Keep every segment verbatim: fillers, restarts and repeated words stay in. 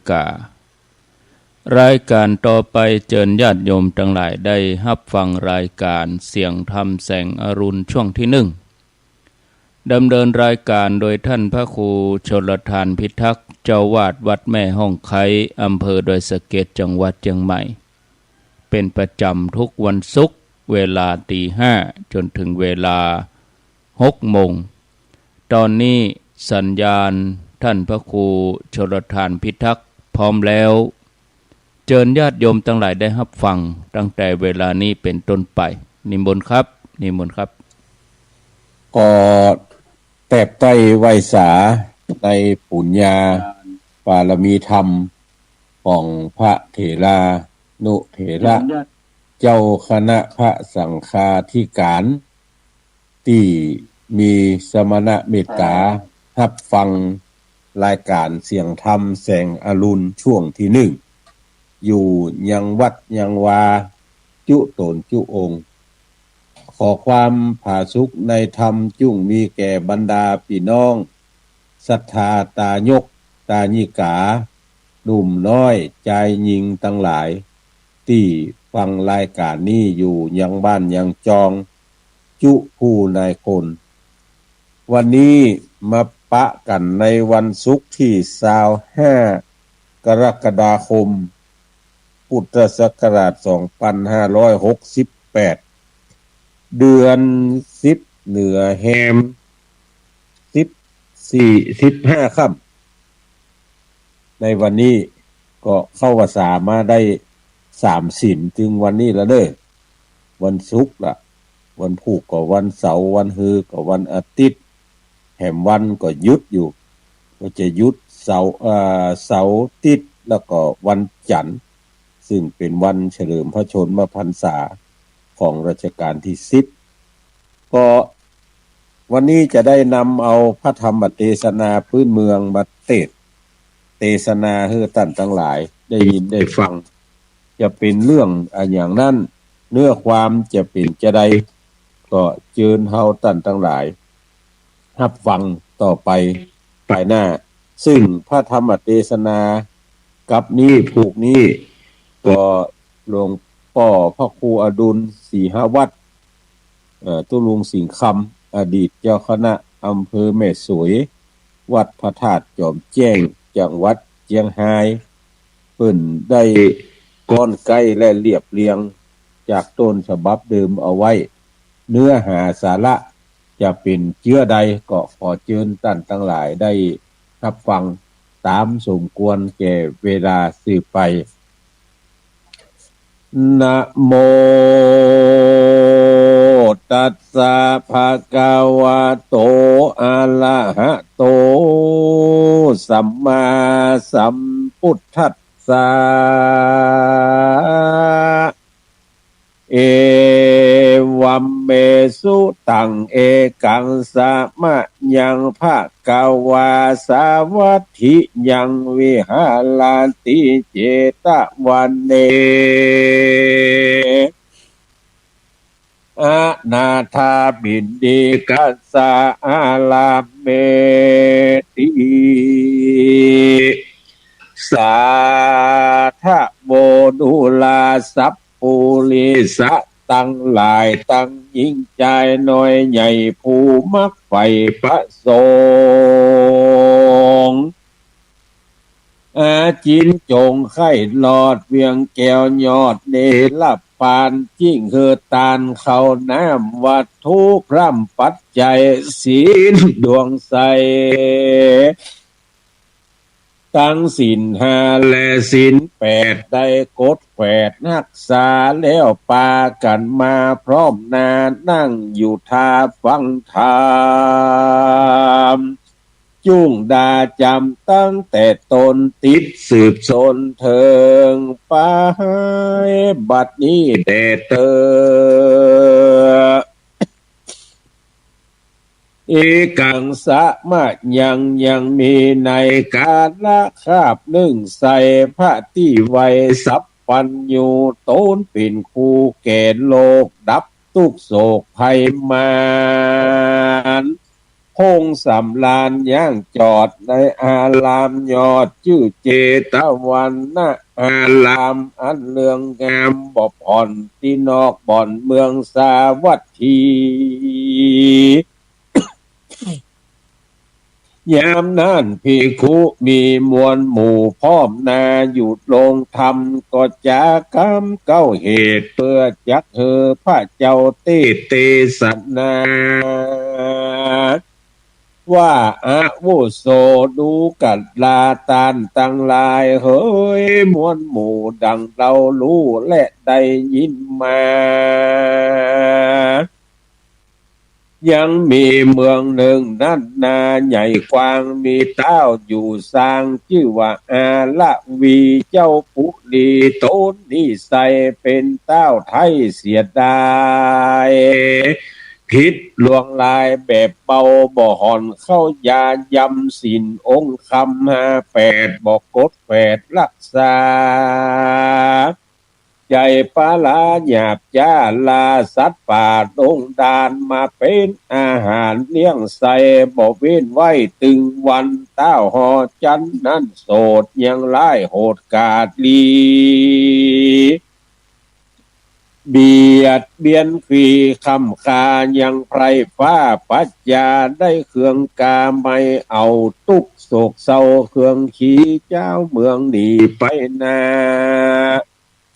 กา รายก๋านต่อไปเจิญญาติโยมตังหลายได้ฮับฟังรายก๋านเสียงธรรมแสงอรุณช่วงตี้นึ่ง ดำเนินรายก๋านโดยต้านพระครูชลธารพิทักษ์ เจ้าอาวาสวัดแม่ฮ่องไคร้ อำเภอดอยสะเก็ด จังหวัดเจียงใหม่ เป๋นประจ๋ำทุกวันศุกร์ เวลาตี๋ห้าจ๋นเถิงเวลาหกโมง ต๋อนนี้สัญญาณต้านพระครูชลธารพิทักษ์พร้อมแล้ว เจิญญาติโยมตังหลายได้ฮับฟังตั้งแต่เวลานี้เป๋นต้นไป นิมนต์ครับ นิมนต์ครับ ก็แตบใต้ไหว้สาในปุญญาบารมีธรรมของพระเถรานุเถระ เจ้าคณะพระสังฆาธิก๋าน ตี้มีสมณะเมตต๋าฮับฟังรายก๋านเสียงธรรมแสงอรุณช่วงตี้นึ่ง อยู่ยังวัดยังวาจุ๊ต๋นจุ๊องค์ ขอความผาสุกในธรรมจุ่งมีแก่บรรดาปี้น้องศรัทธาตายกตายิกา หนุ่มน้อยจายญิงตังหลาย ตี้ฟังรายก๋านนี้อยู่ยังบ้านยังจองจุ๊ผู้นายคน วันนี้มาปะกั๋นในวันศุกร์ตี้ซาวห้า กรกฎาคม พุทธศักราชสองปันห้าร้อยหกสิบแปด เดือนสิบเหนือแฮมสิบสี่ สิบห้าค่ำ ในวันนี้ก็เข้าพรรษามาได้สามศีล เถิงวันนี้ละเน่อ วันศุกร์ละ วันพูกก็วันเสาร์ วันฮือก็วันอาทิตย์ แหมวันก็หยุดอยู่ ก็จะหยุดเสาร์ เอ่อ เสาร์อาทิตย์ แล้วก็วันจันทร์ ซึ่งเป๋นวันเฉลิมพระชนมพรรษาของรัชกาลตี้สิบ ก็วันนี้จะได้นำเอาพระธรรมเตสนาปื๊นเมืองมาเตสน์ เตสนาหื้อต้านตังหลายได้ยินได้ฟัง จะเป๋นเรื่องอะหยังนั้น เนื้อความจะเป๋นจาใด ก็เจิญเฮาต้านตังหลายฮับฟังต่อไปภายหน้า ซึ่งพระธรรมเตสนากับนี้พูกนี้ ก็หลวงป้อพระครูอดุลศรีหวัฒน์ เอ่อ ตุ๊ลุงสิงห์คำ อดีตเจ้าคณะอำเภอแม่สวย วัดพระธาตุจอมแจ้ง จังหวัดเจียงฮาย เปิ้นได้ก๊อนไก๊และเรียบเรียงจากต้นฉบับเดิมเอาไว้ เนื้อหาสาระจะเป๋นเจื้อใด ก็ขอเจิญต้านตังหลายได้ฮับฟังต๋ามสมควรแก่เวลาสืบไป นะโมตัสสะ ภะคะวะโต อะระหะโต สัมมาสัมพุทธัสสะ เอวัมเมสุตัง เอกัง สะมะยัง ภะคะวา สาวัตถิยัง วิหาระติ เจตวะเน อนาถาปิณฑิกะสะ อารามเมติ สาธะโว ดูราสัพ ปุริสะตังหลาย ตังญิงจายน้อยใหญ่ ผู้มักใฝ่ประสงค์ อาจินจงใค่ลอด เวียงแก้วยอดเนรปาน จิ่งหื้อตานข้าวน้ำ วัตถุพร่ำปัจจัย ศีลดวงใส ตังศีลห้าและศีลแปด ได้กดแขวดฮักษาแล้ว ปากั๋นมาพร้อมหน้า นั่งอยู่ท่าฟังธรรม จุ่งดาจ๋ำตั้งแต่ต้น ติดสืบสนเถิงปาย บัดนี้แด่เต๊อะ เอกัง สะมะยัง ยังมีในกาละคาบนึ่ง ใส่พระตี้ไหวสัพพัญญู ต๋นเป๋นครูแก่โลก ดับตุ๊กข์โศกภัยมาร ข องค์สำราญยังจอดในอารามยอดจื้อเจตวันนะอารามอันเลืองงามบ่ผ่อนตี้นอกบ่อนเมืองสาวัตถี ยามนั้นภิกขุมีมวลหมู่พร้อมหน้าอยู่โรงธรรม ก็จ๋ากำเก๊าเหตุเปื้อจักหื้อพระเจ้าเตสน์เตสนา ว่าอาวุโสดูกราต้านตังหลายเหย มวลหมู่ดังเฮาฮู้และได้ยินมา ยังมีเมืองนึ่งนั้นนาใหญ่กว้าง มีต้าวอยู่ซางจื้อว่าอาละวีเจ้าปุรี ต๋นนี้ใส่เป๋นต้าวไท้เสียดาย ผิดลวงลายแบบเบาบ่ห่อนเข้ายายำศีลองค์คำห้าแปด บ่กดแปดรักษา ใจ๋ปลาหยาบจ๊าล่าสัตว์ป่าดงดานมาเป๋นอาหารเลี้ยงใส่ บ่เว้นไว้ตึงวัน ต้าวหอจันทน์นั้นโสดยังร้ายโหดกาจหลี เบียดเบียนขีคำฆ่ายังไพร่ฟ้าปัจจา ได้เครื่องกาไมเอาตุ๊กข์โศกเศร้าเครื่องขีเจ้าเมืองหนีไปนา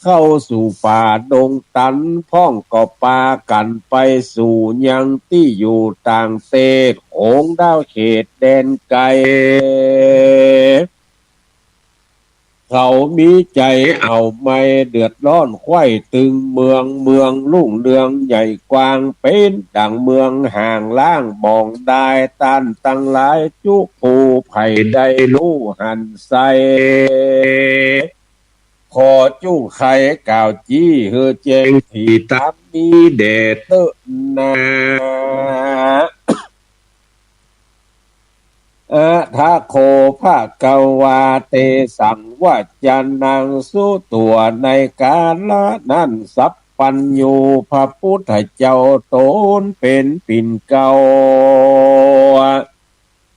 เข้าสู่ป่าดงตัน พ่องก็ปากั๋นไปสู่ยังตี้อยู่ต่างเตศ โขงด้าวเขตแดนไก๋ เขามีใจ๋เอาไม้เดือดร้อนไขว้ตึงเมือง เมืองรุ่งเรืองใหญ่กว้าง เป๋นดั่งเมืองห่างล้างบ่องดาย ต้านตังหลายจุผู้ใผได้ฮู้หันไส้ ขอจุใค่กล่าวจี้หื้อแจ้งถี่ต๋ามนี้แด่เต๊อะนา อะถะโข ภะคะวา เตสัง วัจจานัง สุ ตั๋วในกาละนั้น สัพพัญญู พระปุทธเจ้าต๋นเป๋นปิ่นเกล้า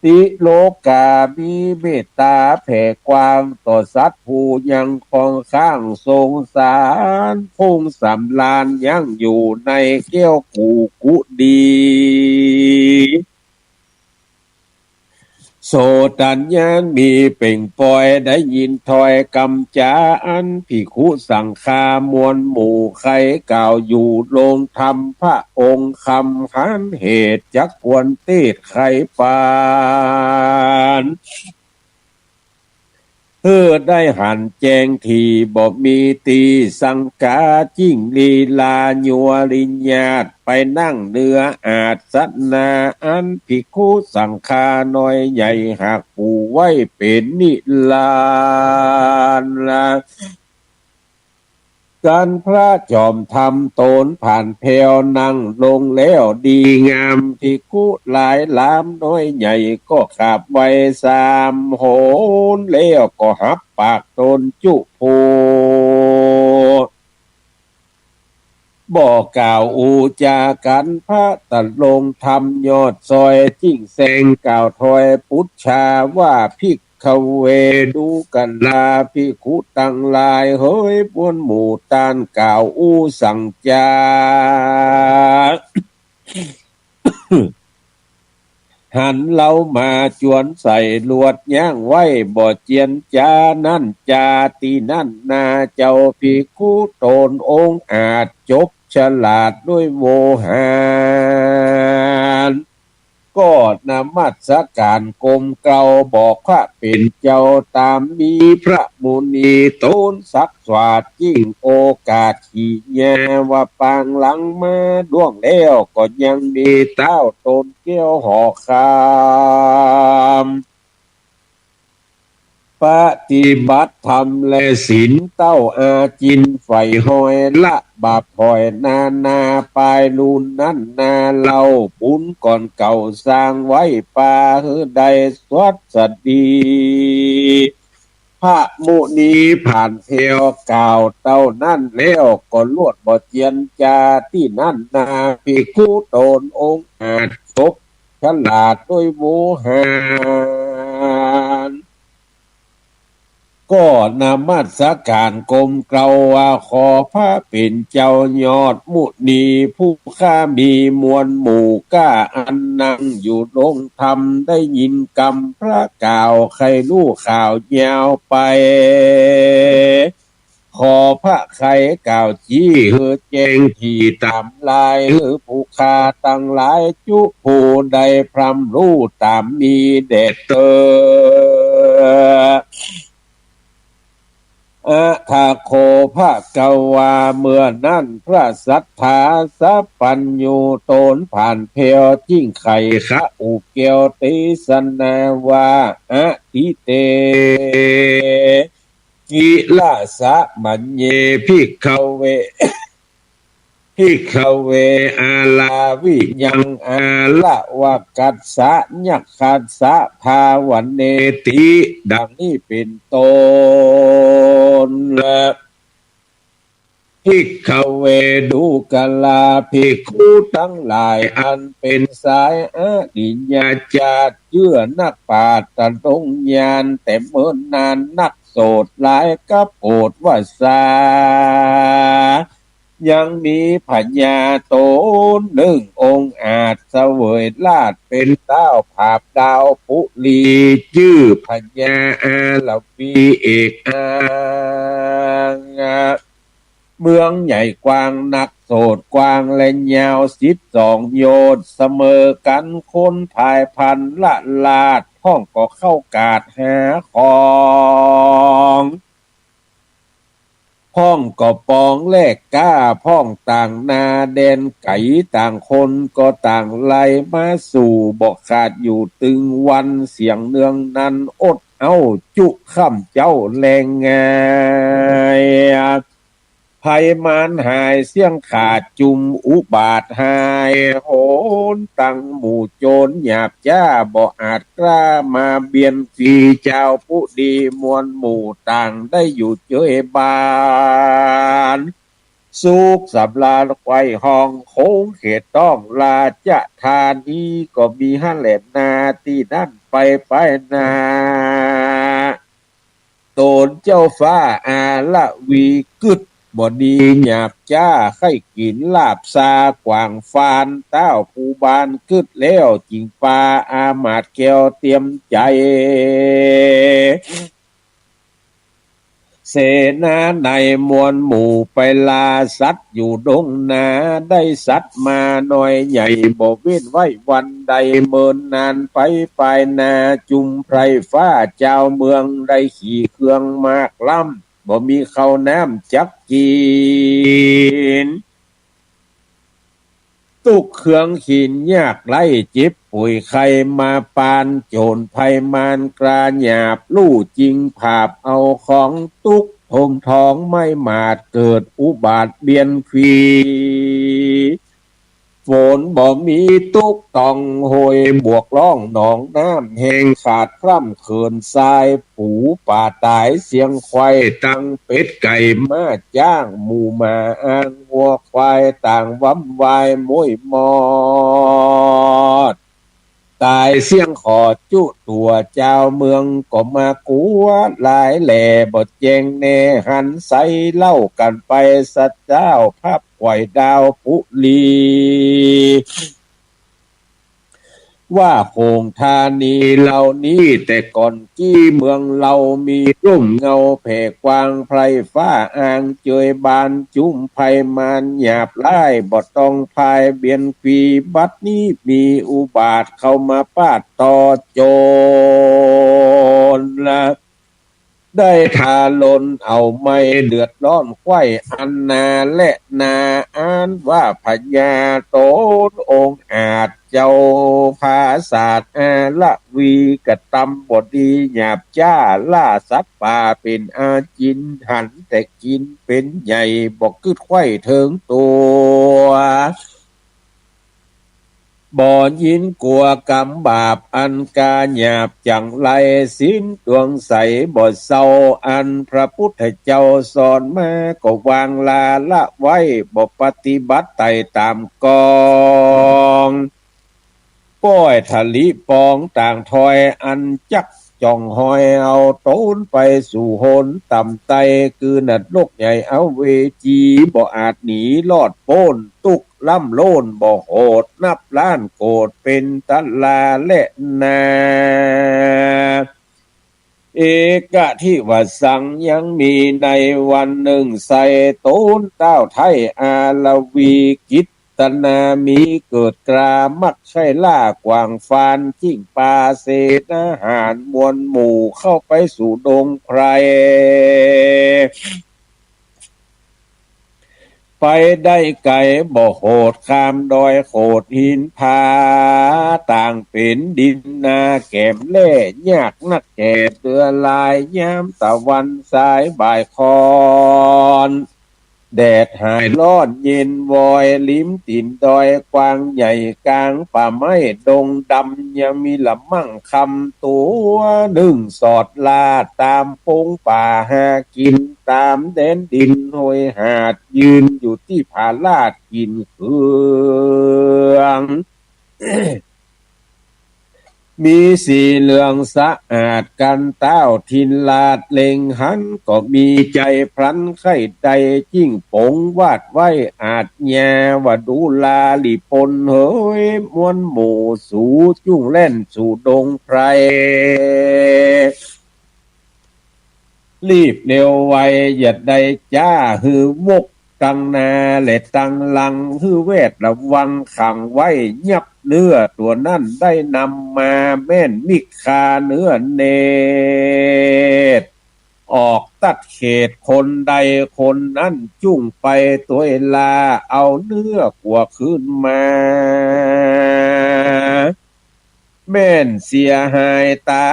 ติโลกา มีเมตต๋าแผ่กว้างต่อสัตว์ผู้ยังคองค้างสงสาร พงสำราญยังอยู่ในแก้วกูกุดี โสตญาณมีเปล่งปอย ได้ยินถ้อยกำจ๋าอันภิกขุสังฆามวลหมู่ใค่กล่าวอยู่โรงธรรม พระองค์คำหันเหตุจักควรเตสน์ไขปาน หื้อได้หันแจ้งถี่บ่มีตี้สังก๋า จิ่งลีลายัวริญญาตไปนั่งเหนืออาสนะ อันภิกขุสังฆาน้อยใหญ่หากปูไว้เป๋นนิรันดร์ กันพระจอมธรรมต๋นผ่านแผ้วนั่งลงแล้วดีงาม ภิกขุหลายหลามน้อยใหญ่ก็กราบไหว้สามหน แล้วก็หับปากต๋นจุผู้ บ่กล่าวอู้จ๋ากั๋น พระตะลงธรรมยอดซอย จิ่งแซงกล่าวถอยปุจฉาว่า ภิกขเว ดูกราภิกขุตังหลายเหย มวลหมู่ต้านกล่าวอู้สั่งจ๋า หันเฮามาจวนใส่ลวดยั้งไว้บ่เจียนจ๋า นั้นจ๋าตี้นั้นนา เจ้าภิกขุต๋นองอาจจบฉลาดด้วยโวหาร ก็นมัสก๋านก้มเกล้าบอกพระเป๋นเจ้าต๋ามนี้ พระมุนีต๋นสักสวาดจิ่งโอกาส ขีญาว่าปางหลังมาล่วงแล้ว ก็ยังมีต้าวต๋นแก้วหอคำ ปฏิบัติธรรมและศีล เต้าอาจินใฝ่ฮอย ละบาปถอยนานา ปายลูนนั้นนาเล่า บุญก่อนเก่าสร้างไว้ปาหื้อได้สวัสดี พระมุนีผ่านแผ้วกล่าวเต้านั้นแล้ว ก็ลวดบ่เจียนจ๋าตี้นั้นนา ภิกขุต๋นองอาจจบ ฉลาดด้วยโวหาร ก็นมัสก๋านก้มเกล้าว่า ขอพระเป๋นเจ้ายอดมุนีผู้ข้ามีมวลหมู่ก้า อันนั่งอยู่โฮงธรรม ได้ยินกำพระกล่าว ใค่ฮู้ข่าวยาวไป ขอพระไขกล่าวจี้หื้อแจ้งถี่ต๋ามลาย หื้อผู้ข้าตังหลายจุผู้ได้พร่ำฮู้ต๋ามมีแด่เต๊อะ อะถะโข ภะคะวา เมื่อนั้นพระสัตถาสัพพัญญูต๋นผ่านแผ้ว จึ่งไขขะอุแก้วเตสนาว่า อะทิเต กิลสะมัญเย ภิกขเว ภิกขเว อาลาวิยัง อาละวะกัสสะ ยักขัสสะ ภาวะเนติ ดังนี้เป๋นต้น ภิกขเว ดูกราภิกขุตังหลาย อันเป๋นสายอริยะจาติ เจื้อนักปราชญ์ตะดงญาณ แต่เมินนานนักโสดหลายกับโอษฐวัสสา ยังมีพญาต๋นนึ่งองค์อาจ เสวยราชย์เป๋นต้าวผาบดาวปุรี จื้อพญาอาละวีเอกอา เมืองใหญ่กว้างนัก โสดกว้างและยาวสิบสองโยชน์ เสมอกั๋นคนพายพันละราช พ่องก็เข้ากาดหาของ พ่องก็ปองแลกก๊า พ่องต่างนาแดนไก๋ ต่างคนก็ต่างไล่มาสู่ บ่ขาดอยู่ตึงวัน เสี้ยงเนืองนั้นอดเอ้าจุค่ำเจ๊าแลงงาย ภัยมารหายเสี้ยงขาด จุมอุบาทหายโหน ตังหมู่โจรหยาบจ้า บ่อาจกล้ามาเบียดฟรี จาวปุรีมวลหมู่ต่างได้อยู่เจยบาน สุขสำราญไขว่ห้อง คงเขตต้องราชธานี ก็มีหั้นแลนา ตี้นั้นไปไปนา ต๋นเจ้าฟ้าอาละวีกึ๊ดบ่ดีหยาบจ้า ใค่กิ๋นลาบซากว้างฟาน ต้าวภูบาลกึ๊ดแล้ว จึงปาอามาตย์แก้วเตียมใจ๋ เสนาในมวลหมู่ไปล่าสัตว์อยู่ดงนา ได้สัตว์มาน้อยใหญ่ บ่เว้นไว้วันใด เมินนานไปปายนา จุมไพร่ฟ้าจาวเมือง ได้ขี่เครื่องมากล้ำ บ่มีข้าวน้ำจักกิ๋น ตุ๊กข์เคืองขินยากไร้ เจ็บป่วยไข้มาปาน โจรภัยมารกล้าหยาบ ลู่จึงผาบเอาของตุ๊กข์ ถมท้องไม้หมาด เกิดอุบาทเบียดฟรี ฝนบ่มีตุ๊กต้องห้วย บวกร่องหนองน้ำแห้ง ขาดพร่ำเขินทราย ปู๋ป๋าต๋ายเสี้ยงควาย ตังเป็ดไก่ม้าจ๊าง หมูหมาอ้างวัวควาย ต่างว้ำวายม้วยมอด ต๋ายเสี้ยงขอจุตั๋ว จาวเมืองก็มากลัวหลายแหล่ บ่แจ้งแน่หันใส เล่ากั๋นไปสะเจ้า พับไขว่ดาวปุรี ว่าโขงธานีเหล่านี้ แต่ก่อนกี้เมืองเฮามีร่มเงาแผ่กว้าง ไพร่ฟ้าอ้างเจยบาน จุมภัยมารหยาบร้าย บ่ต้องพ่ายเบียดฟรี บัดนี้มีอุบาทเข้ามาปาดต่อโจร ได้ทารุณเอาไม้เดือดร้อนไขว่อันนาและนา อันว่าพญาต๋นองค์อาจเจ้าผาสาทอาละวี กระตำบ่ดีหยาบจ้า ล่าสัตว์ป่าเป๋นอาจิณ หันแต่กิ๋นเป๋นใหญ่ บ่กึ๊ดไขว่เถิงตั๋ว บ่ยินกั๋วกรรมบาปอันกล้าหยาบจั๋งไร ศีลดวงใสบ่เศร้า อันพระพุทธเจ้าสอนมา ก็วางลาละไว้ บ่ปฏิบัติไต่ต๋ามกอง ป้อยถลิปองต่างถอย อันจักจ่องหอยเอาต๋นไปสู่หนต่ำไต้ คือนรกใหญ่อเวจี บ่อาจหนีรอดป๊น ตุ๊กข์ล้ำล้นบ่โหด นับล้านโกรธเป๋นตราแลนา เอกะทิวสัง ยังมีในวันนึ่งไส้ โตนต้าวไท้อาละวี กิตตนามีเกิดกล้า มักใค่ล่ากว้างฟาน จิ่งปาเสนาหารมวลหมู่ เข้าไปสู่ดงไพร ไปได้ไก๋บ่โหด ข้ามดอยโขดหินผา ต่างเป๋นดินนาแก๋มแล่ ยากนักแก่เตื้อหลาย ยามตะวันสายบ่ายค่อน แดดหายฮ้อนเย็นวอย ริมตี๋นดอยกว้างใหญ่ ก๋างป่าไม้ดงดำ ยังมีละมั่งคำตั๋วนึ่ง สอดล่าต๋ามปงป่าหากิ๋น ต๋ามแดนดินห้วยหาด ยืนอยู่ตี้ผาลาดกิ๋นเคือง มีสีเหลืองสะอาด กันต้าวถิ่นราชเล็งหัน ก็มีใจ๋พลันใค่ได้ จิ่งป๋งวาดไว้อาจญา ว่าดูราหลีปนเหย มวลหมู่สูจุ่งแล่นสู่ดงไพร รีบเร็วไว อย่าได้จ๊าหื้อวกตังหน้าและตังหลัง หื้อแวดระวังขังไว้ ยับเนื้อตั๋วนั้นได้นำมา แม่นมิกฆ่าเนื้อเนตร ออกตัดเขตคนใดคนนั้น จุ่งไปตวยล่า เอาเนื้อกั๋วคืนมา แม่นเสียหายต๋า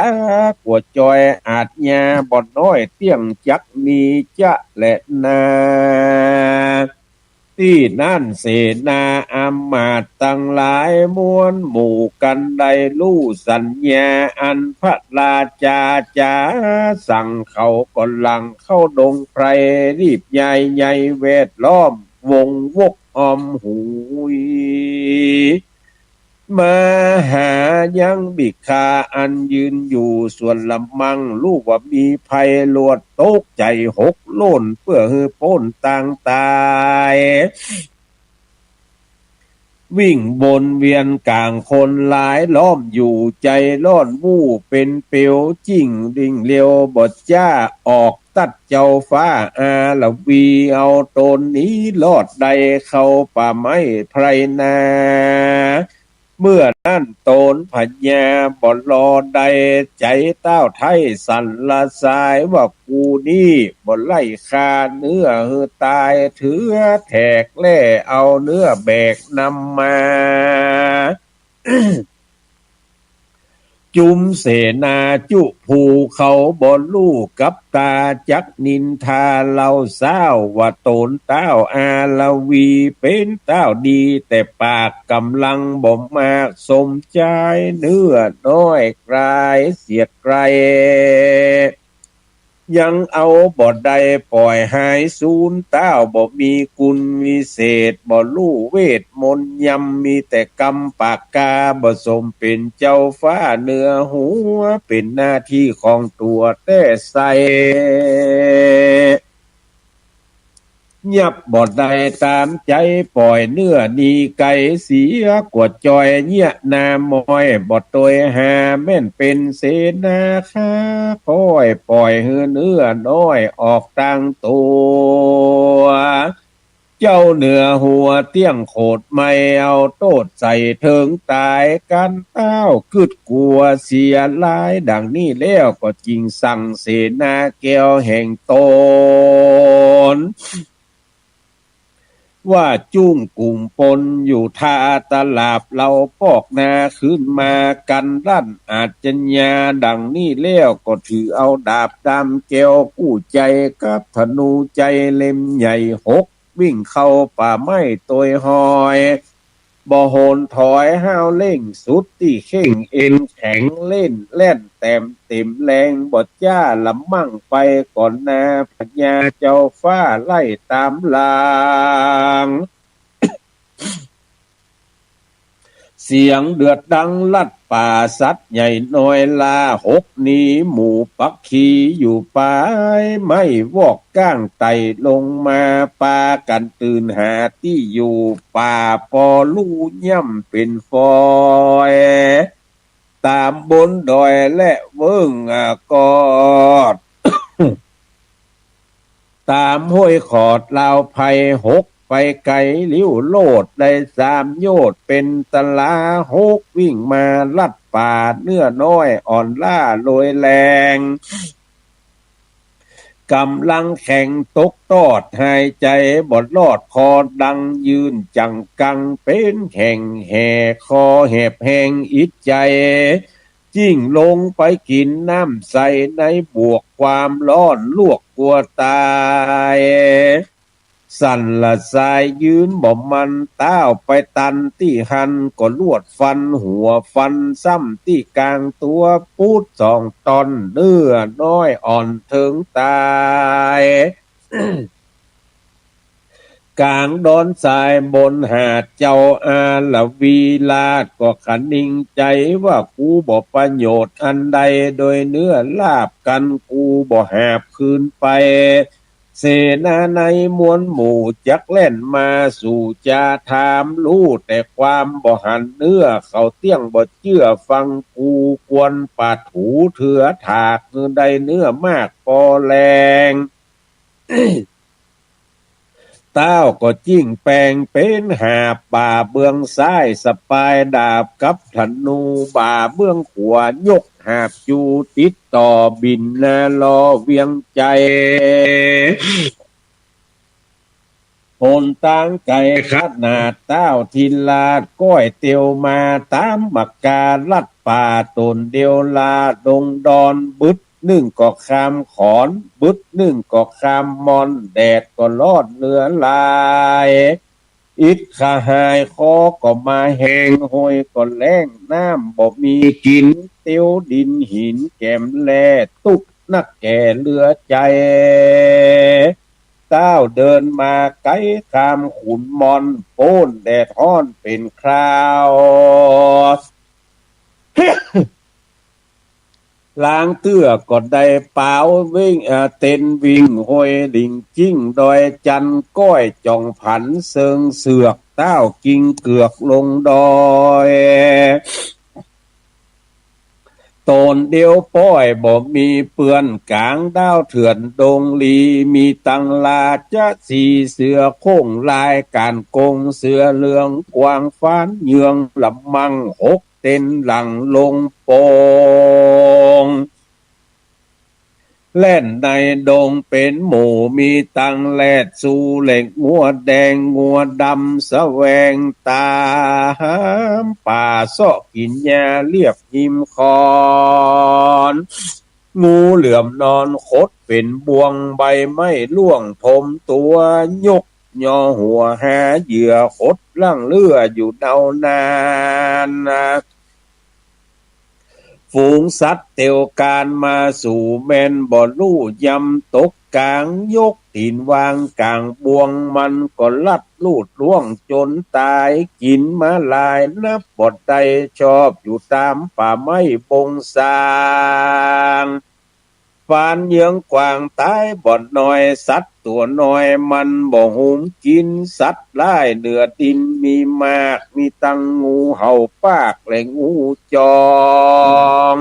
กั๋วจอย อาชญาบ่น้อยเตี้ยงจักมีจะแลนา ตี้นั้นเสนาอำมาตย์ตังหลาย มวลหมู่กั๋นได้ฮู้สัญญา อันพระราจาจาสั่ง เขาก็หลั่งเข้าดงไพร รีบย้ายใยแวดล้อม วงวกอ้อมหุย มหายังบิกขาอันยืนอยู่ส่วนละมั่ง ฮู้ว่ามีภัยลวดตกใจ๋หกล้น เปื้อหื้อป๊นตางต๋าย วิ่งวนเวียนก๋างคนหลาย ล้อมอยู่ใจ๋ร้อน มู่เป๋นเปียว จิ่งดิ่งเร็วบ่จ๊า ออกตัดเจ้าฟ้าอาละวี เอาต๋นหนีรอดได้ เข้าป่าไม้ไพรนา เมื่อนั้นต๋นพญาบ่รอได้ ใจ๋ต้าวไท้สั่นละสาย ว่ากูนี้บ่ไล่ฆ่าเนื้อหื้อต๋าย เถือแถกแล่เอาเนื้อแบกนำมา จุมเสนาจุผู้เขาบ่ฮู้กับต๋า จักนินทาเล่าซ้าว ว่าต๋นต้าวอาละวี เป๋นต้าวดีแต่ปาก ก๋ำลังบ่มากสมใจ๋ เนื้อน้อยกลายเสียไกล ยังเอาบ่ได้ป่อยหายสูญ ต้าวบ่มีกุณวิเศษ บ่ฮู้เวทมนต์ยำ มีแต่กำปากกา บ่สมเป๋นเจ้าฟ้าเหนือหัว เป๋นหน้าตี้ของตั๋วแต๊ใส่ ยับบ่ได้ต๋ามใจ๋ ป่อยเนื้อหนีไก๋เสียกั๋วจอย เยียะหน้ามอยบ่ตวยหา แม่นเป๋นเสนาฆ่าก้อย ป่อยหื้อเนื้อน้อยออกตางตั๋ว เจ้าเหนือหัวเตี้ยงโขดไม้ เอาโต้ษใส่เถิงต๋าย กั๋นต้าวกึ๊ดกั๋วเสียหลาย ดังนี้แล้วก็จิ่งสั่งเสนาแก้วแห่งต๋น ว่าจุ่งกุ่มปนอยู่ท่าตลาด เฮาปอกหน้าคืนมากั๋นดั้นอาชญา ดังนี้แล้วก็ถือเอาดาบดำแก้วกู้ใจ๋ กับธนูใจ๋เล่มใหญ่หก วิ่งเข้าป่าไม้ตวยฮอย บ่หนถอย ห้าวเร่งสุดตี้เข่ง เอ็นแข็งเล่นแล่นแต้มเต๋มแรง บ่จ๊าละมั่งไปก่อนหน้า พญาเจ้าฟ้าไล่ต๋ามหลัง เสียงเดือดดังลัดป่า สัตว์ใหญ่น้อยล่าหกหนี หมู่ปักขีอยู่ปายไม้ วอกก้างไต่ลงมา ปากั๋นตื่นหาตี้อยู่ ป่าปอลู่ย่ำเป๋นฟอย ต๋ามบนดอยและเวิ้งกอด ต๋ามห้วยขอดลาวไพ หกไปไก๋ลิ้วโลด ได้สามโยชน์เป๋นต๋ารา หกวิ่งมาลัดป่า เนื้อน้อยอ่อนล้าโรยแฮง ก๋ำลังแข็งตกตอด หายใจ๋บ่รอด คอดังยื่นจั่งกัง เป๋นแห่งแห่คอแหบแฮงอิดใจ๋ จิ้งลงไปกิ๋นน้ำใส ในบวกความฮ้อนลวกกั๋วต๋าย สั่นละสายยืนบ่มั่น ต้าวไปตันตี้หั้น ก็ลวดฟันหัวฟันซ้ำตี้ก๋างตั๋ว ปูดสองต้อน เนื้อน้อยอ่อนเถิงต๋าย ก๋างดอนสายบนหาดเจ้าอาละวี ราชก็คะนิงใจ๋ว่า กูบ่ประโยชน์อันใด โดยเนื้อราบกั๋น กูบ่หาบคืนไป เสนาในมวลหมู่จักแล่นมา สูจะถามฮู้แต่ความ บ่หันเนื้อเขาเตี้ยง บ่เจื้อฟังกู ควรปาดหูเถือถาก หื้อได้เนื้อมากปอแฮง ต้าวก็จิ้งแป๋งเป๋นหาบ บ่าเบื้องซ้ายสะปายดาบกับธนู บ่าเบื้องขวายกหาบอยู่ ติดต่อบิ่นหน้าลอเวียงใจ๋ หนตางไก๋ขนาด ต้าวทิราชก้อยเตียวมา ต๋ามหมากกาลัดป่า ต๋นเดียวลาดงดอน บึดนึ่งก็ข้ามขอน บึดนึ่งก็ข้ามม่อน แดดก็ฮ้อนเหลือหลาย อิดกระหาย คอก็มาแฮง ห้วยก็แล้ง น้ำบ่มีกิ๋น เตียวดินหินแก๋มแร่ตุ๊กข์นักแก่เหลือใจ๋ ต้าวเดินมาไก๋ข้ามขุนม่อน ป๊นแดดฮ้อนเป๋นคราว ลางเตื้อก็ได้ปาววิ่ง เอ่อ เต้นวิ่ง ห้วยหลิงจิ้ง ดอยจันทน์ ก้อยจ่องผัน เซิงเสือก ต้าวกิ่งเกือกลงดอย ต๋นเดียวป้อยบ่มีเปื้อน ก๋างดาวเถื่อนดงลี มีตังราชสีห์ เสือโคร่งลายก๋านกง เสือเหลืองกวางฟาน เยืองละมัง หกเต้นหลังลงโป่ง แล่นในดงเป๋นหมู่ มีตังแรดซูและงัวแดงงัวดำ แสวงต๋ามป่าเซาะกิ๋นหญ้าเรียบฮิมขอน งูเหลือมนอนขดเป๋นบ่วง ใบไม้ร่วงถมตั๋ว ยกยอหัวหาเหยื่อ ขดลั้งเลืออยู่เดานาน ฝูงสัตว์เตียวกานมาสู่ แม่นบ่ฮู้ยำตกก๋าง ยกตี๋นวางก๋างบ่วง มันก็ลัดลูดล่วงจ๋นต๋าย กิ๋นมาหลายนับบ่ได้ ชอบอยู่ต๋ามป่าไม้บงซาง ฟานเยืองกวางต๋ายบ่น้อย สัตว์ตั๋วน้อยมันบ่หุมกิ๋น สัตว์ร้ายเหนือดินมีมาก มีตังงูเห่าปากและงูจอง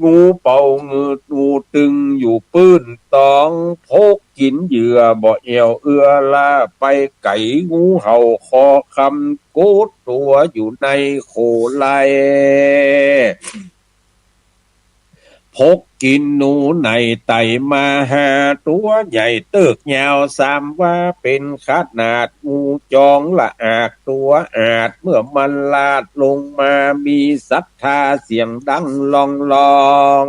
งูเป๋างืด งูตึงอยู่ปื้นตอง พกกิ๋นเหยื่อบ่แอ่วเอื้อลาไปไก๋ งูเห่าคอคำโกดตั๋วอยู่ในโขไล พกกิ๋นหนูไหนไต่มาห้าตั๋ว ใหญ่เติ๊กยาวสามวา เป๋นขนาดงูจองละอากตั๋วอาด เมื่อมันลาดลงมามีศรัทธาเสียงดังลองลอง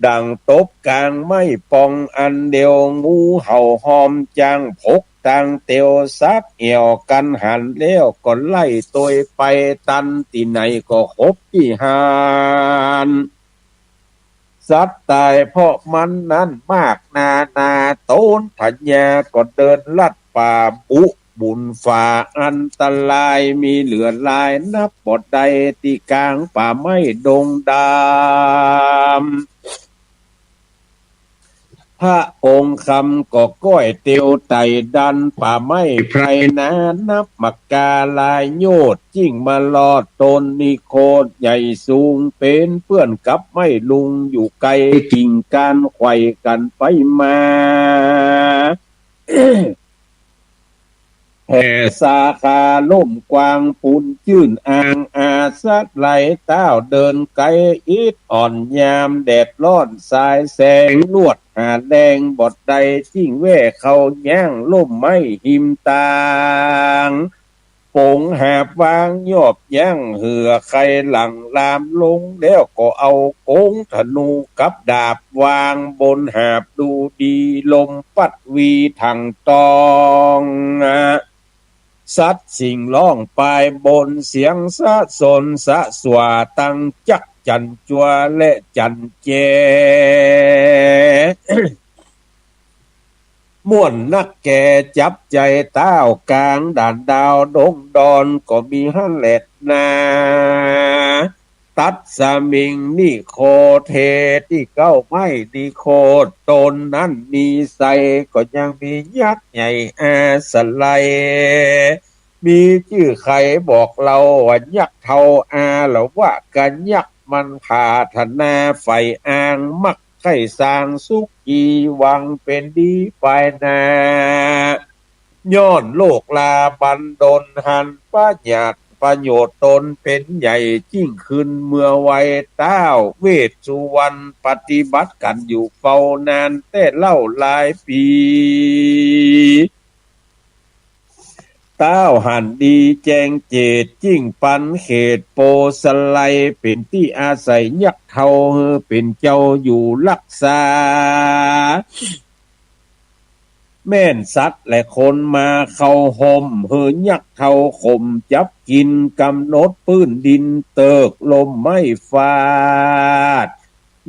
ดั่งตบก๋างไม้ปองอันเดียว งูเห่าฮอมจ้าง พกตางเตียวสักแอ่วกั๋นหัน แล้วก็ไล่ตวยไป ตันตี้ไหนก็ขบตี้หั้น สัตว์ต๋ายเพราะมันนั้นมากนานา โตนพญาก็เดินลัดป่า บุ บุญฝ่าอันตราย มีเหลือหลายนับบ่ได้ ตี้ก๋างป่าไม้ดงดำ พระองค์คำก็ก้อยเตียวไต่ดัน ป่าไม้ไพรนานับบ่กาหลายโยชน์ จึ่งมารอดต้นนิโคธใหญ่สูง เป๋นเปื้อนกับไม้ลุง อยู่ไกลกิ่งก้านไขว่กั๋นไปมา แผ่สาขาล่มกว้างปูนจื้นอ่างอาศัย ต้าวเดินไกลอิดอ่อน ยามแดดร้อนสายแสงลวด หาแฮงบ่ได้ จึ่งแว่เข้าย่างล่มไม้ฮิมตาง ป๋งหาบวางยอบยั้ง เหื่อใครหลั่งลามลง แล้วก็เอากงธนูกับดาบวาง บนหาบดูดี ลมปั๊ดวีถังตอง สัตว์สิ่งร้องปายบน เสียงสะสนสะสว่า ตังจั๊กจั่นจัวและจั่นแจ ม่วนนักแก่จับใจ๋ ต้าวก๋างด่านดาวดงดอน ก็มีหั้นแลนา ตัสมิงนิโคธเท ตี้เก๊าไม้นิโคธต้นนั้นมีไส้ ก็ยังมียักษ์ใหญ่อาศัย มีจื้อใค่บอกเล่าว่า ยักษ์เฒ่าอาละวะกัญญักษ์ มันผาถนาใฝ่อาง มักใค่สร้างสุขี หวังเป๋นดีปายหน้า ย้อนโลกลาบันดล หันประหยัดประโยชน์ตนเป๋นใหญ่ จึ่งขึ้นเมือไหว้ ต้าวเวสสุวรรณ ปฏิบัติกั๋นอยู่เฝ้านาน แต่เล่าหลายปี๋ ต้าวหันดีแจ้งเจต จึ่งปันเขตโปสไล เป๋นตี้อาศัยยักษ์เฒ่า หื้อเป๋นเจ้าอยู่รักษา แม่นสัตว์และคนมาเข้าฮ่ม หื้อยักษ์เฒ่าข่มจับกิ๋น ก๋ำหนดปื้นดินเติก ล่มไม้ฟาด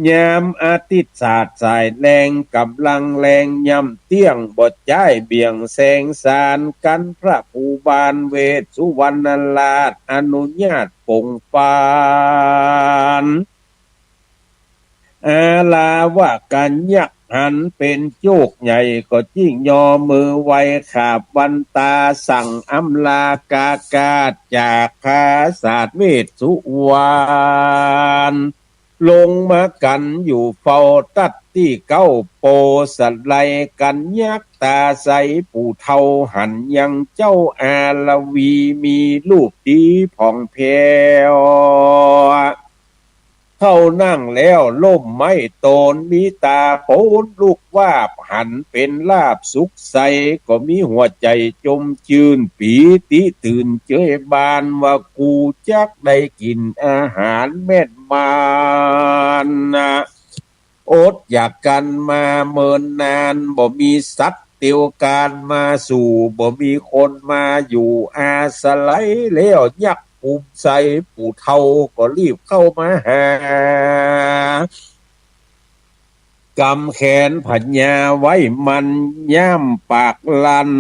ยามอาทิตย์สาดสายแลง ก๋ำลังแลงย่ำเตี้ยง บ่จ้ายเบี่ยงแสงสาน กั๋นพระภูบาล เวสสุวรรณราชอนุญาตป๋งปราน อาละวะกัญญักษ์หันเป๋นโจคใหญ่ ก็จึ่งยอมือไหว้ขาบวันตา สั่งอำลากากาศจากพระศาสเวสสุวรรณ ลงมากั๋นอยู่เฝ้าตัดตี้เก๊าโปสไล กัญญักษ์ต๋าใสผู้เฒ่าหันยังเจ้าอาละวี มีรูปดีผ่องแผ้ว เข้านั่งแล้วล่มไม้โตน มีต๋าโปนลุกวาบ หันเป๋นราบสุขใส ก็มีหัวใจ๋จมจื้น ปีติตื่นเจิยบาน ว่ากูจักได้กิ๋นอาหารแม่นมานนะ อดอยากกั๋นมาเมินนาน บ่มีสัตว์เตียวกานมาสู่ บ่มีคนมาอยู่อาศัย แล้วยักษ์ภูมิใสผู้เฒ่าก็รีบเข้ามาหา กำแขนพญาไว้มั่น ย่ำปากลั่น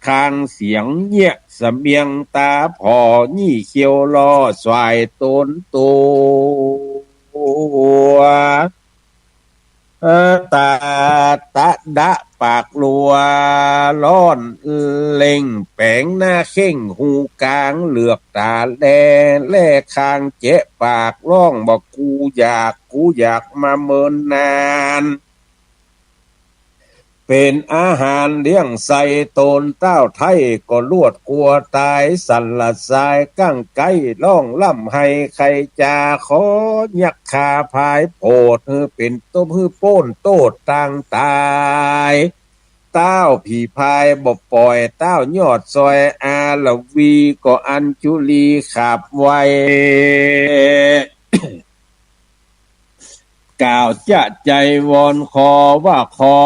คางเสียงเยียะ เสมียงต๋าผ่อ ยี่เขี้ยวล่อสายตนตัว ตาตะดะปากลัว ร้อนเล่งแป๋งหน้าเข่ง หูกางเหลือกต๋าแล แล่คางแจะปากร้อง บ่ากูอยาก กูอยากมาเมินนาน เป๋นอาหารเลี้ยงใส่ตน ต้าวไท้ก็ลวดกลัวต๋าย สั่นละสายกั้งไก๊ ร้องร่ำไห้ใค่จา ขอยักขาพายโผด หื้อเป๋นต้มหื้อป๊นโต้ษตางต๋าย ต้าวผีพายบ่ป่อย ต้าวยอดซอยอาละวี ก็อัญจุลีขาบไหว้ กล่าวจะใจ๋วอนขอว่า ขอ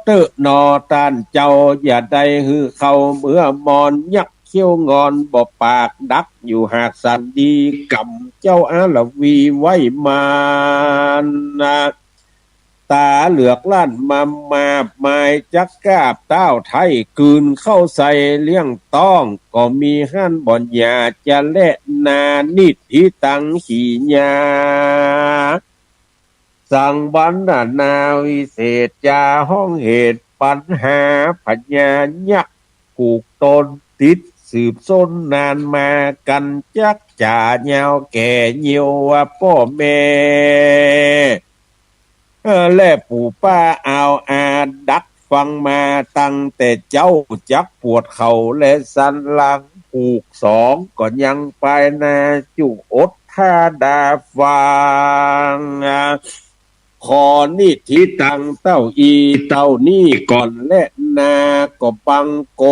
เต๊อะหนอต้านเจ้า อย่าได้หื้อเข้าเมือมอน ยักษ์เขี้ยวงอนบ่ปากดักอยู่หากสันดี ก๋ำเจ้าอาละวีไว้มานนะ ต๋าเหลือกล้านมามาบมายจักกาบ ต้าวไท้กืนเข้าใส่เลี้ยงต๊อง ก็มีหั้นบ่อนอย่าจะแลนา นิทธิตัง ขีญา สังวรรณนาวิเศษจา ฮ้องเหตุปัญหาพญายักษ์ ผูกตนติดสืบส้นนานมา กั๋นจักจ๋ายาวแก่เยียวว่าป้อแม่ เอ่อ และปู่ป้าอาวอาดักฟังมา ตั้งแต่เจ๊าจักปวดเข่าและสันหลัง ผูกสองก็ยังปายนาจุอดถ้าดาฟัง ขอนิทธิตังเต้าอี้เต้านี้ก่อนแลนา ก็บังค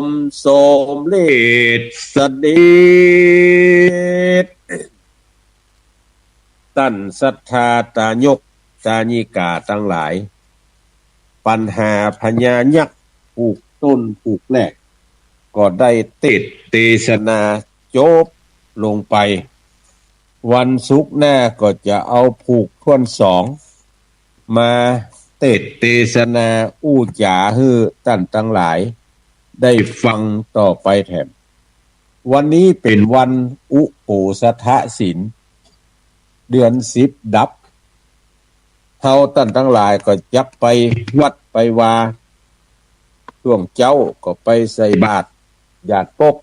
มสมเร็จเสด็จ ต้านศรัทธาตายกตายิกาตังหลาย ปัญหาพญายักษ์ผูกต้นผูกแรก ก็ได้เตสน์เตสนาจบลงไป วันศุกร์หน้าก็จะเอาผูกถ้วนสอง มาเตสน์เตสนาอู้จ๋าหื้อต้านตังหลายได้ฟังต่อไปแถม วันนี้เป๋นวันอุโปสถศีล เดือนสิบดับ เฮาต้านตังหลายก็จักไปวัดไปวา ช่วงเจ๊าก็ไปใส่บาตรหยาดปก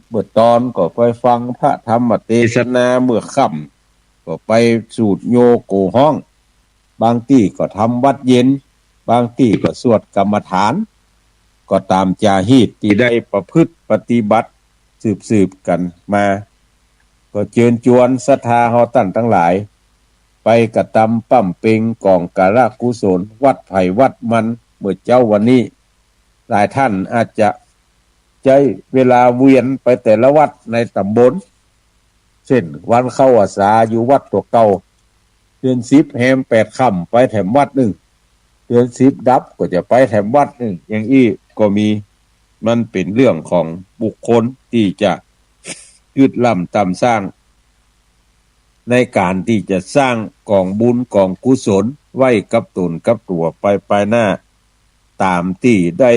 เมื่อตอนก็ไปฟังพระธรรมเตสนา เมื่อค่ำก็ไปสูดโยโกฮ้อง บางตี้ก็ทำวัตรเย็น บางตี้ก็สวดกรรมฐาน ก็ต๋ามจ๋าฮีตตี้ได้ประพฤติปฏิบัติสืบๆ กั๋นมา ก็เจิญจวนศรัทธาเฮาต้านตังหลาย ไปกระตำบำเพ็งก๋องการกุศลวัดใผวัดมัน เมื่อเจ๊าวันนี้ หลายต้านอาจจะใจ๊เวลาเวียนไปแต่ละวัดในต๋ำบล เจ้นวันเข้าพรรษาอยู่วัดตั๋วเก่า เดือนสิบแฮมแปดค่ำไปแถมวัดนึ่ง เดือนสิบดับก็จะไปแถมวัดนึ่ง อย่างอี้ก็มี มันเป๋นเรื่องของบุคคลตี้จะกึ๊ดล้ำต๋ามสร้าง ในก๋านตี้จะสร้างก๋องบุญก๋องกุศลไว้กับต๋นกับตั๋วไปปายหน้า ต๋ามตี้ได้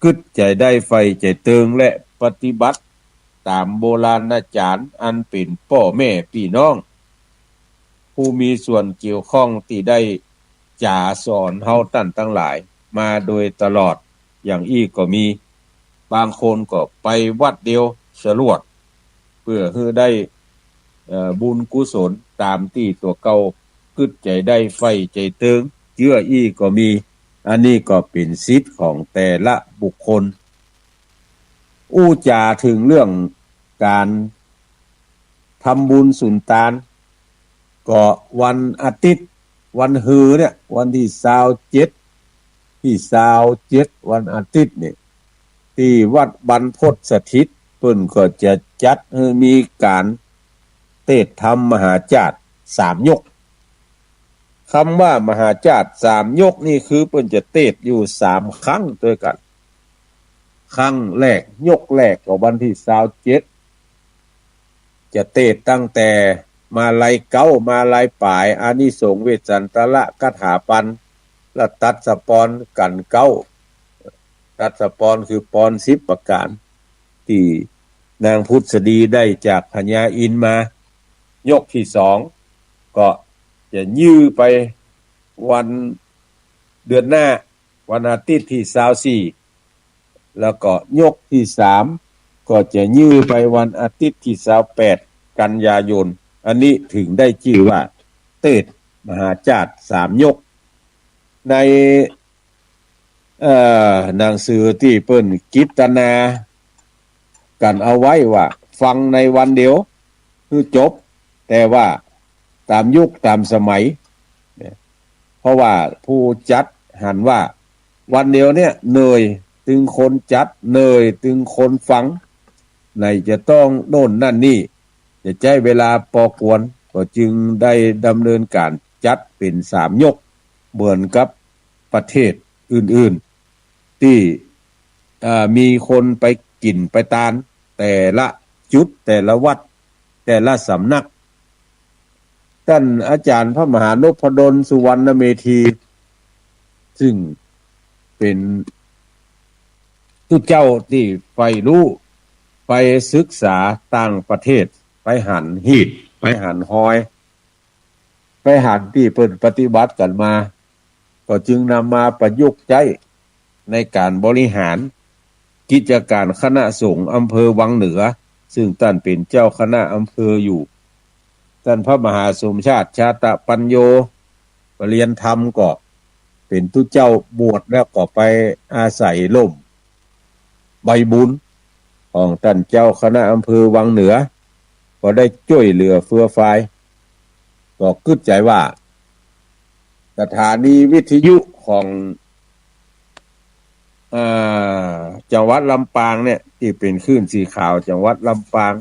กึ๊ดใจ๋ได้ใฝ่ใจ๋เติง และปฏิบัติต๋ามโบราณาจ๋ารย์อันเป๋นป้อแม่ปี้น้อง ผู้มีส่วนเกี่ยวข้องตี้ได้จ๋าสอนเฮาต้านตังหลายมาโดยตลอด อย่างอี้ก็มี บางคนก็ไปวัดเดียวสรวด เปื้อหื้อได้ เอ่อ บุญกุศลต๋ามตี้ตั๋วเก่ากึ๊ดใจ๋ได้ใฝ่ใจ๋เติง เจื้ออี้ก็มี อันนี้ก็เป๋นสิทธิ์ของแต่ละบุคคล อู้จ๋าเถิงเรื่องก๋านทำบุญสุนตาน ก็วันอาทิตย์ วันฮือเนี่ย วันตี้ซาวเจ็ด ตี้ซาวเจ็ด วันอาทิตย์เนี่ย ตี้วัดบรรพตสถิต เปิ้นก็จะจัดหื้อมีก๋านเตสน์ธรรมมหาจาตุสามยก คำว่ามหาจาตุสามยกนี่คือเปิ้นจะเตสน์อยู่สามครั้งตวยกั๋น ครั้งแรก ยกแรกก็วันตี้ซาวเจ็ด จะเตสน์ตั้งแต่มาลัยเก๊า มาลัยป๋าย อานิสงส์เวสสันตระคาถาปัน และตัดสะปอนกั๋นเก๊า ตัดสะปอนคือปอนสิบประก๋าน ตี้นางผุสดีได้จากพญาอินทร์มา ยกตี้สองก็จะยื้อไปวันเดือนหน้า วันอาทิตย์ตี้ซาวสี่ แล้วก็ยกตี้สามก็จะยื้อไปวันอาทิตย์ตี้ซาวแปด กันยายน อันนี้เถิงได้จื้อว่าเตสน์มหาจาตุสามยก ใน เอ่อ หนังสือตี้เปิ้นกิตนากั๋นเอาไว้ว่าฟังในวันเดียวหื้อจบ แต่ว่าต๋ามยุคต๋ามสมัยเนี่ย เพราะว่าผู้จัดหันว่าวันเดียวเนี่ยเหนื่อยตึงคนจัด เหนื่อยตึงคนฟัง ไหนจะต้องโน่นนั่นนี่ จะใจ๊เวลาปอกวน ก็จึงได้ดำเนินก๋านจัดเป๋นสามยก เหมือนกับประเทศอื่นๆ ตี้ เอ่อ มีคนไปกิ๋นไปตาน แต่ละจุด แต่ละวัด แต่ละสำนัก ต้านอาจ๋ารย์พระมหานพดลสุวรรณเมธี ซึ่งเป๋นตุ๊เจ้าตี้ใฝ่ฮู้ ไปศึกษาต่างประเทศ ไปหันฮีต ไปหันฮอย ไปหันตี้เปิ้นปฏิบัติกั๋นมา ก็จึงนำมาประยุกต์ใจ๊ในก๋านบริหารกิจก๋านคณะสงฆ์อำเภอวังเหนือ ซึ่งต้านเป๋นเจ้าคณะอำเภออยู่ ต้านพระมหาสมชาติ ชาตปัญโญ ประเรียนธรรมก็เป๋นตุ๊เจ้าบวช แล้วก็ไปอาศัยฮ่มใบบุญของต้านเจ้าคณะอำเภอวังเหนือ ก็ได้จ้วยเหลือเฟือฟาย ก็กึ๊ดใจ๋ว่า สถานีวิทยุของ อ่า จังหวัดลำปางเนี่ย ตี้เป๋นคลื่นสีขาวจังหวัดลำปาง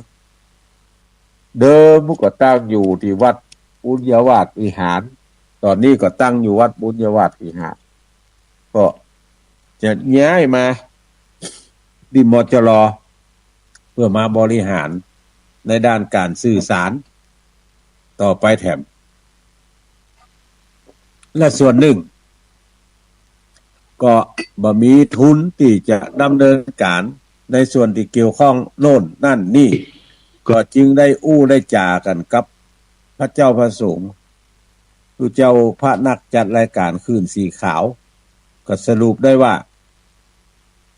เดิมก็ตั้งอยู่ตี้วัดปุญญาวาสวิหาร ต๋อนนี้ก็ตั้งอยู่วัดปุญญาวาสวิหาร ก็จะย้ายมาตี้ มจร. เพื่อมาบริหารในด้านก๋านสื่อสารต่อไปแถม และส่วนนึ่ง ก็บ่มีทุนตี้จะดำเนินก๋านในส่วนตี้เกี่ยวข้องโน่นนั่นนี่ ก็จึงได้อู้ได้จ๋ากั๋นกับพระเจ้าพระสงฆ์ ตุ๊เจ้าพระนักจัดรายก๋านคลื่นสีขาว ก็สรุปได้ว่า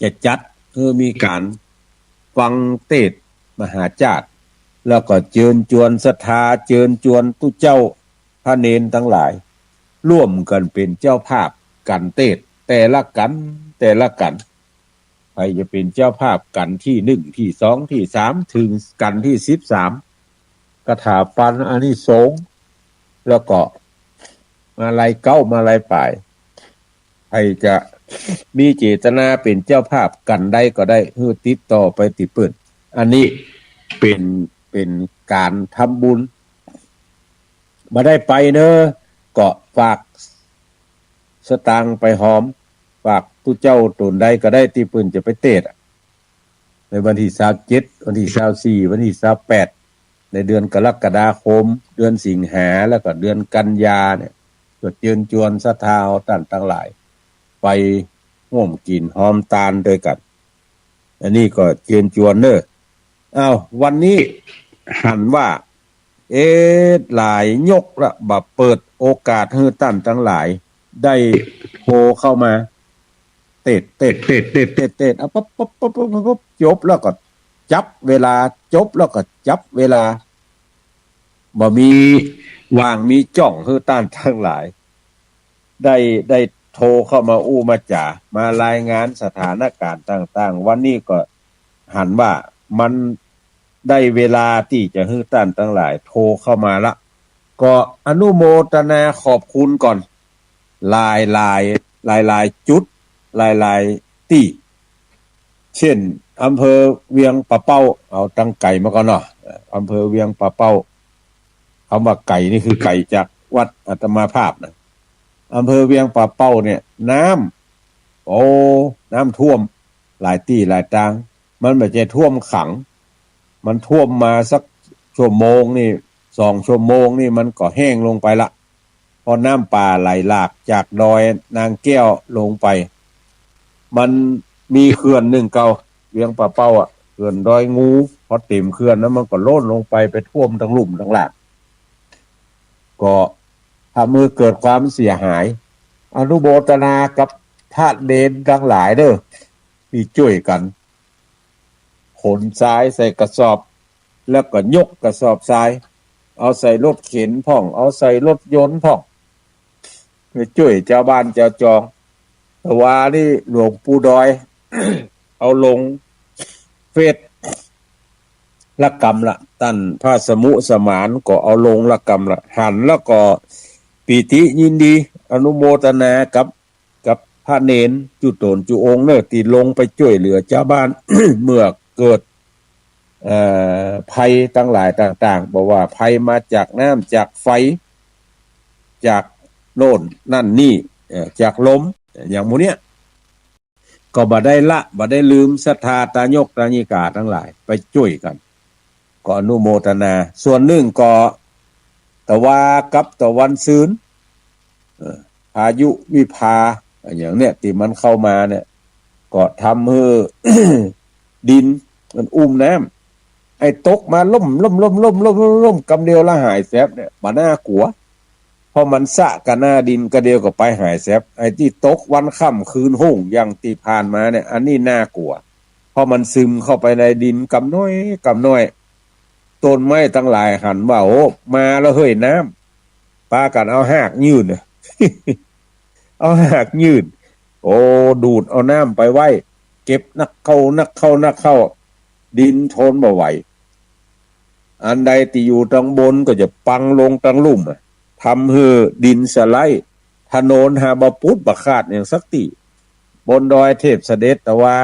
จะจัดหื้อมีก๋านฟังเตสน์มหาจาตร แล้วก็เจิญจวนศรัทธา เจิญจวนตุ๊เจ้าพระเณรตังหลาย ร่วมกั๋นเป๋นเจ้าภาพกั๋นเตสน์ แต่ละกั๋น แต่ละกั๋น ใผจะเป๋นเจ้าภาพกั๋นตี้นึ่ง ตี้สอง ตี้สาม เถิงกั๋นตี้สิบสาม คาถาปันอานิสงส์แล้วก็มาลัยเก๊า มาลัยป๋าย ใผจะมีเจตนาเป๋นเจ้าภาพกั๋นใดก็ได้ หื้อติดต่อไปตี้เปิ้น อันนี้เป๋น เป๋นก๋านทำบุญ บ่ได้ไปเน่อ ก็ฝากสตางค์ไปหอม ฝากตุ๊เจ้าต๋นใดก็ได้ตี้เปิ้นจะไปเตสน์อะ ในวันตี้ซาวเจ็ด วันตี้ซาวสี่ วันตี้ซาวแปด ในเดือนกรกฎาคม เดือนสิงหา แล้วก็เดือนกันยาเนี่ย ก็เจิญจวนศรัทธาต้านตังหลาย ไปฮ่วมกิ๋นฮอมตานตวยกั๋น อันนี้ก็เจิญจวนเน่อ อ้าว วันนี้หันว่า เอ๊ะ หลายยกละ บ่เปิดโอกาสหื้อต้านตังหลายได้โทรเข้ามา เตสน์ เตสน์ เตสน์ เตสน์ เตสน์ เตสน์ เอาปั๊บ ปั๊บ ปั๊บ ปั๊บ ปั๊บ ปั๊บ จบแล้วก็จับเวลา จบแล้วก็จับเวลา บ่มีว่างมีจ้องหื้อต้านตังหลาย ได้ ได้โทรเข้ามาอู้มาจ๋า มารายงานสถานก๋านต่างๆ วันนี้ก็หันว่ามันได้เวลาตี้จะหื้อต้านตังหลายโทรเข้ามาละ ก็อนุโมทนาขอบคุณก่อน หลายๆ หลายๆ จุด หลายๆ ตี้ เช่น อำเภอเวียงป่าเป้า เอาตังไก๋มาก่อนเนาะ อำเภอเวียงป่าเป้า กำว่าไก๋นี่คือไก๋จากวัดอาตมาภาพนะ อำเภอเวียงป่าเป้าเนี่ย น้ำ โอ้ น้ำท่วมหลายตี้หลายตาง มันบ่ใจ้ท่วมขัง มันท่วมมาสักชั่วโมงนี่ สองชั่วโมงนี่มันก็แห้งลงไปละ เพราะน้ำป่าไหลหลากจากดอยนางแก้วลงไป มันมีเขื่อนนึ่งเก่า เวียงป่าเป้าอะ เขื่อนดอยงู พอเต๋มเขื่อนแล้วมันก็ล้นลงไป ไปท่วมตังลุ่มตังหลาก ก็ทำหื้อเกิดความเสียหาย อนุโมทนากับพระเณรตังหลายเน่อ ตี้จ้วยกั๋น ขนทรายใส่กระสอบ แล้วก็ยกกระสอบทราย เอาใส่รถเข็นพ่อง เอาใส่รถยนต์พ่อง ไปจ้วยจาวบ้านจาวจอง แต่ว่านี่หลวงปู่ดอย เอาลงเฟซละกำละ ต้านพระสมุสมานก็เอาลงละกำละ หันแล้วก็ปีติยินดี อนุโมทนากับ กับพระเณรจุ๊ต๋นจุ๊องค์เน่อ ตี้ลงไปจ้วยเหลือจาวบ้าน เมื่อเกิด เอ่อ ภัยตังหลายต่างๆ บ่ว่าภัยมาจากน้ำ จากไฟ จากโน่นนั่นนี่ เอ่อ จากลม อย่างหมู่เนี้ย ก็บ่ได้ละ บ่ได้ลืมศรัทธาตายกตายิกาตังหลาย ไปจ้วยกั๋น ก็อนุโมทนา ส่วนนึ่งก็ ตะวากับตะวันซืน เออ พายุวิภา อะหยังเนี่ย ตี้มันเข้ามาเนี่ย ก็ทำหื้อ ดินมันอุ้มน้ำ ไอ้ตกมาล่มล่มล่มล่มล่มล่มล่มกำเดียวละหายแสบเนี่ย บ่น่ากั๋ว เพราะมันสะกะหน้าดินกะเดียวก็ไปหายแสบ ไอ้ตี้ตกวันค่ำคืนฮุ่งอย่างตี้ผ่านมาเนี่ย อันนี้น่ากั๋ว เพราะมันซึมเข้าไปในดินกำน้อยกำน้อย ต้นไม้ตังหลายหันว่า โอ้ มาแล้วเฮ้ยน้ำ ปากั๋นเอาฮากยื่น เอาฮากยื่น โอ้ ดูดเอาน้ำไปไว้ เก็บนักเข้า นักเข้า นักเข้า ดินทนบ่ไหว อันใดตี้อยู่ตังบนก็จะปังลงตังลุ่มอะ ทำหื้อดินสไลด์ ถนนหาบ่ปุดบ่ขาดอย่างสักตี้ บนดอยเทพเสด็จตะวา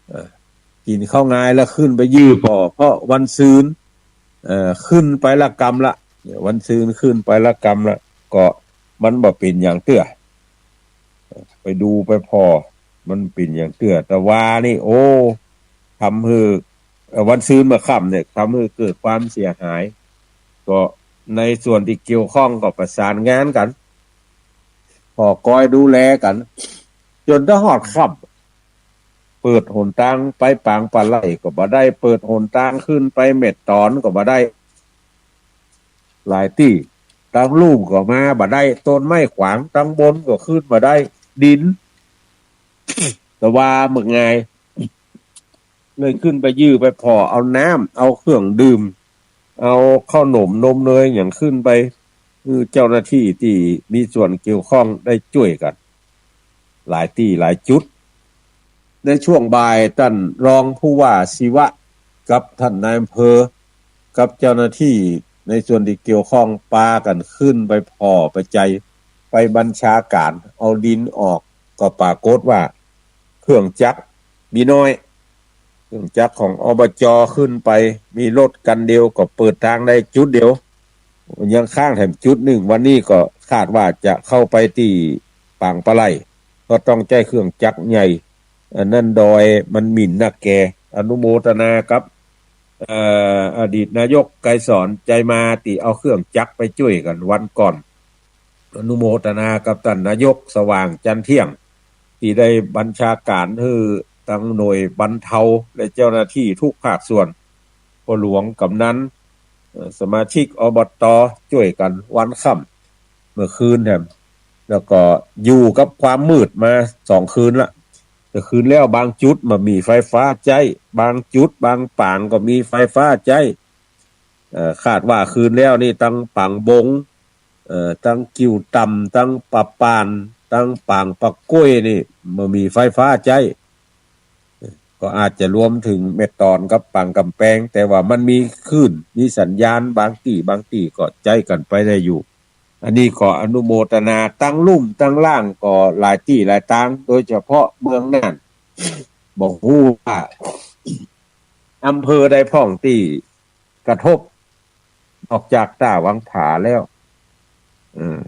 เอ่อ กิ๋นข้าวงายแล้วขึ้นไปยื้อผ่อ เพราะวันซืน เอ่อ ขึ้นไปละกำละ เนี่ย วันซืนขึ้นไปละกำละ ก็มันบ่เป๋นหยังเตื้อ ไปดูไปผ่อ มันเป๋นหยังเตื้อ ตะวานี่ โอ้ ทำหื้อ เอ่อ วันซืนเมื่อค่ำเนี่ย ทำหื้อเกิดความเสียหาย ก็ในส่วนตี้เกี่ยวข้องก็ประสานงานกั๋น ผ่อกอยดูแลกั๋น จ๋นตะฮอดค่ำ เปิดหนตางไปปางป่าไล่ก็บ่ได้ เปิดหนตางขึ้นไปแม่ตอนก็บ่ได้ หลายตี้ ตังลุ่มก็มาบ่ได้ ต้นไม้ขวาง ตังบนก็ขึ้นบ่ได้ ดิน ตะวาเมืองไง เลยขึ้นไปยื้อไปผ่อเอาน้ำ เอาเครื่องดื่ม เอาข้าวหนมนมเนยหยังขึ้นไป คือเจ้าหน้าตี้ตี้มีส่วนเกี่ยวข้องได้จ้วยกั๋น หลายตี้หลายจุด ในช่วงบ่ายต้านรองผู้ว่าศิวะกับต้านนายอำเภอ กับเจ้าหน้าตี้ในส่วนตี้เกี่ยวข้องปากั๋นขึ้นไปผ่อไปไจ ไปบัญชาก๋านเอาดินออก ก็ปรากฏว่าเครื่องจักรมีน้อย เครื่องจักรของ อบจ. ขึ้นไป มีรถคันเดียวก็เปิดตางได้จุดเดียว ยังค้างแถมจุดนึ่ง วันนี้ก็คาดว่าจะเข้าไปตี้ปางป่าไล่ ก็ต้องใจ๊เครื่องจักรใหญ่ อันนั้นดอยมันหมิ่นนักแก อนุโมทนากับ เอ่อ อดีตนายกไกรสอน ไจมา ตี้เอาเครื่องจักรไปจ้วยกั๋นวันก่อน อนุโมทนากับต้านนายกสว่างจันทร์เที่ยง ตี้ได้บัญชาก๋านหื้อตังหน่วยบรรเทาและเจ้าหน้าตี้ทุกภาคส่วน พ่อหลวงกำนัน เอ่อ สมาชิก อบต. จ้วยกั๋นวันค่ำเมื่อคืนแถม แล้วก็อยู่กับความมืดมาสองคืนละ แต่คืนแล้วบางจุดบ่มีไฟฟ้าใจ๊ บางจุดบางปางก็มีไฟฟ้าใจ๊ เอ่อ คาดว่าคืนแล้วนี่ตังปางบง เอ่อ ตังกิ่วต่ำ ตังป่าป่าน ตังปางป่าก้วยนี่บ่มีไฟฟ้าใจ๊ ก็อาจจะรวมเถิงแม่ตอนกับปางกำแปง แต่ว่ามันมีคลื่น มีสัญญาณ บางตี้บางตี้ก็ใจ๊กั๋นไปได้อยู่ อันนี้ก็อนุโมทนา ตังลุ่มตังล่างก็หลายตี้หลายตาง โดยเฉพาะเมืองน่าน บ่ฮู้ว่าอำเภอใดพ่องตี้กระทบ นอกจากต้าวังผาแล้ว เออ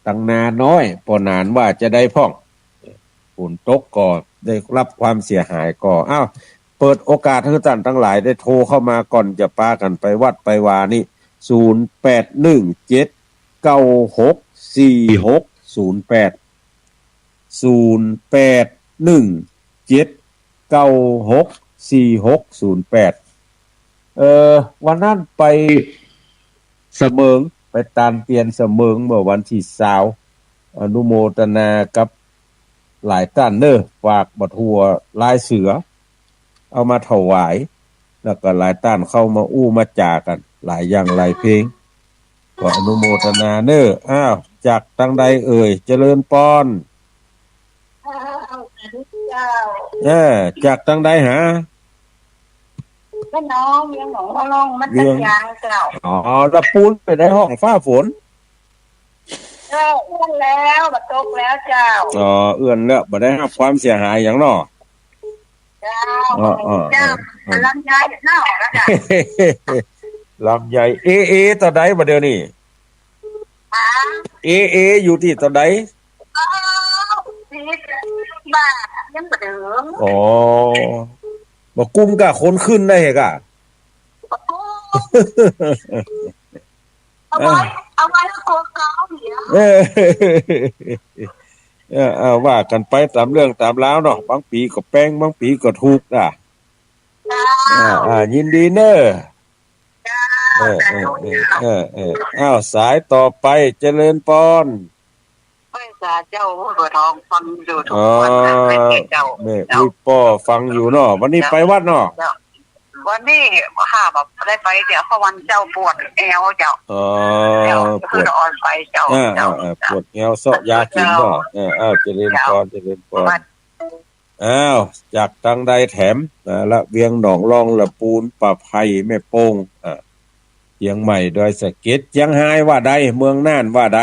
ตังนาน้อย ป้อหนานว่าจะใดพ่อง ฝนตกก็ได้รับความเสียหายก็ อ้าว เปิดโอกาสหื้อต้านตังหลายได้โทรเข้ามาก่อนจะปากั๋นไปวัดไปวานี่ ศูนย์แปดหนึ่งเจ็ดเก้าหกสี่หกศูนย์แปด ศูนย์แปดหนึ่งเจ็ดเก้าหกสี่หกศูนย์แปด เอ่อ วันนั้นไปสะเมิง ไปตานเตียนสะเมิงเมื่อวันตี้ซาว อนุโมทนากับหลายต้านเน้อ ฝากบ่าทั่วลายเสือ เอามาถวาย แล้วก็หลายต้านเข้ามาอู้มาจ๋ากั๋น หลายอย่างหลายเพลง ก็อนุโมทนาเน้อ อ้าว จากตังใดเอ่ย เจริญปอน เจ้า เออ จากตังใดหา แม่น้อง เวียงหนองหัวล่อง มาจาก เวียง ยางเจ้า อ๋อ ละปูนไปได้ห้องฟ้าฝน เออ เอื้อนแล้ว บ่ตกแล้วเจ้า อ๋อ เอื้อนแล้ว บ่ได้รับความเสียหายหยังเนาะ เจ้า อ๋อ เจ้า อ๋อ ลำไยเนาะ ลำไย เอ เอ ตอนใดบ่าเดี๋ยวนี้ ฮะ เอ เอ อยู่ตี้ตอนใด เออ สี่สิบบาท ยังบ่เดิม อ๋อ บ่กุ้มก้าคนขึ้นได้เหรอกะ บ่กุ้ม เอาไว้ เออ เอาไว้ให้กลัวเขาเสีย เออ เออ เออ ว่ากั๋นไปต๋ามเรื่องต๋ามราวเนาะ บางปี๋ก็แปง บางปี๋ก็ถูกนะ เจ้า อ่า อ่า ยินดีเน้อ เจ้า เออ เออ สาธุ เออ เจ้า เออ เออ อ้าว สายต่อไป เจริญปอน ไหว้สาเจ้า บัวทอง ฟังอยู่ทุกวันนะ อ๋อ ไหว้เจ้า แม่ เจ้า อุ๊ยป้อฟังอยู่เนาะ วันนี้ไปวัดเนาะ เจ้า วันนี้ข้าบ่ได้ไปเจ้า เพราะวันเจ้าปวดแอวเจ้า อ๋อ เจ้า ปวด คืออ่อนไปเจ้า อ่า เจ้า อ่า อ่า ปวดแอวเซาะยากิ๋นเนาะ เจ้า เออ อ้าว เจริญปอน เจ้า เจริญปอน วัด อ้าว จากตางใดแถม อ่า ละเวียง หนองล่อง ละปูน ป่าไผ่ แม่โป่ง อ่า เจียงใหม่ ดอยสะเก็ด เจียงฮายว่าใด เมืองน่านว่าใด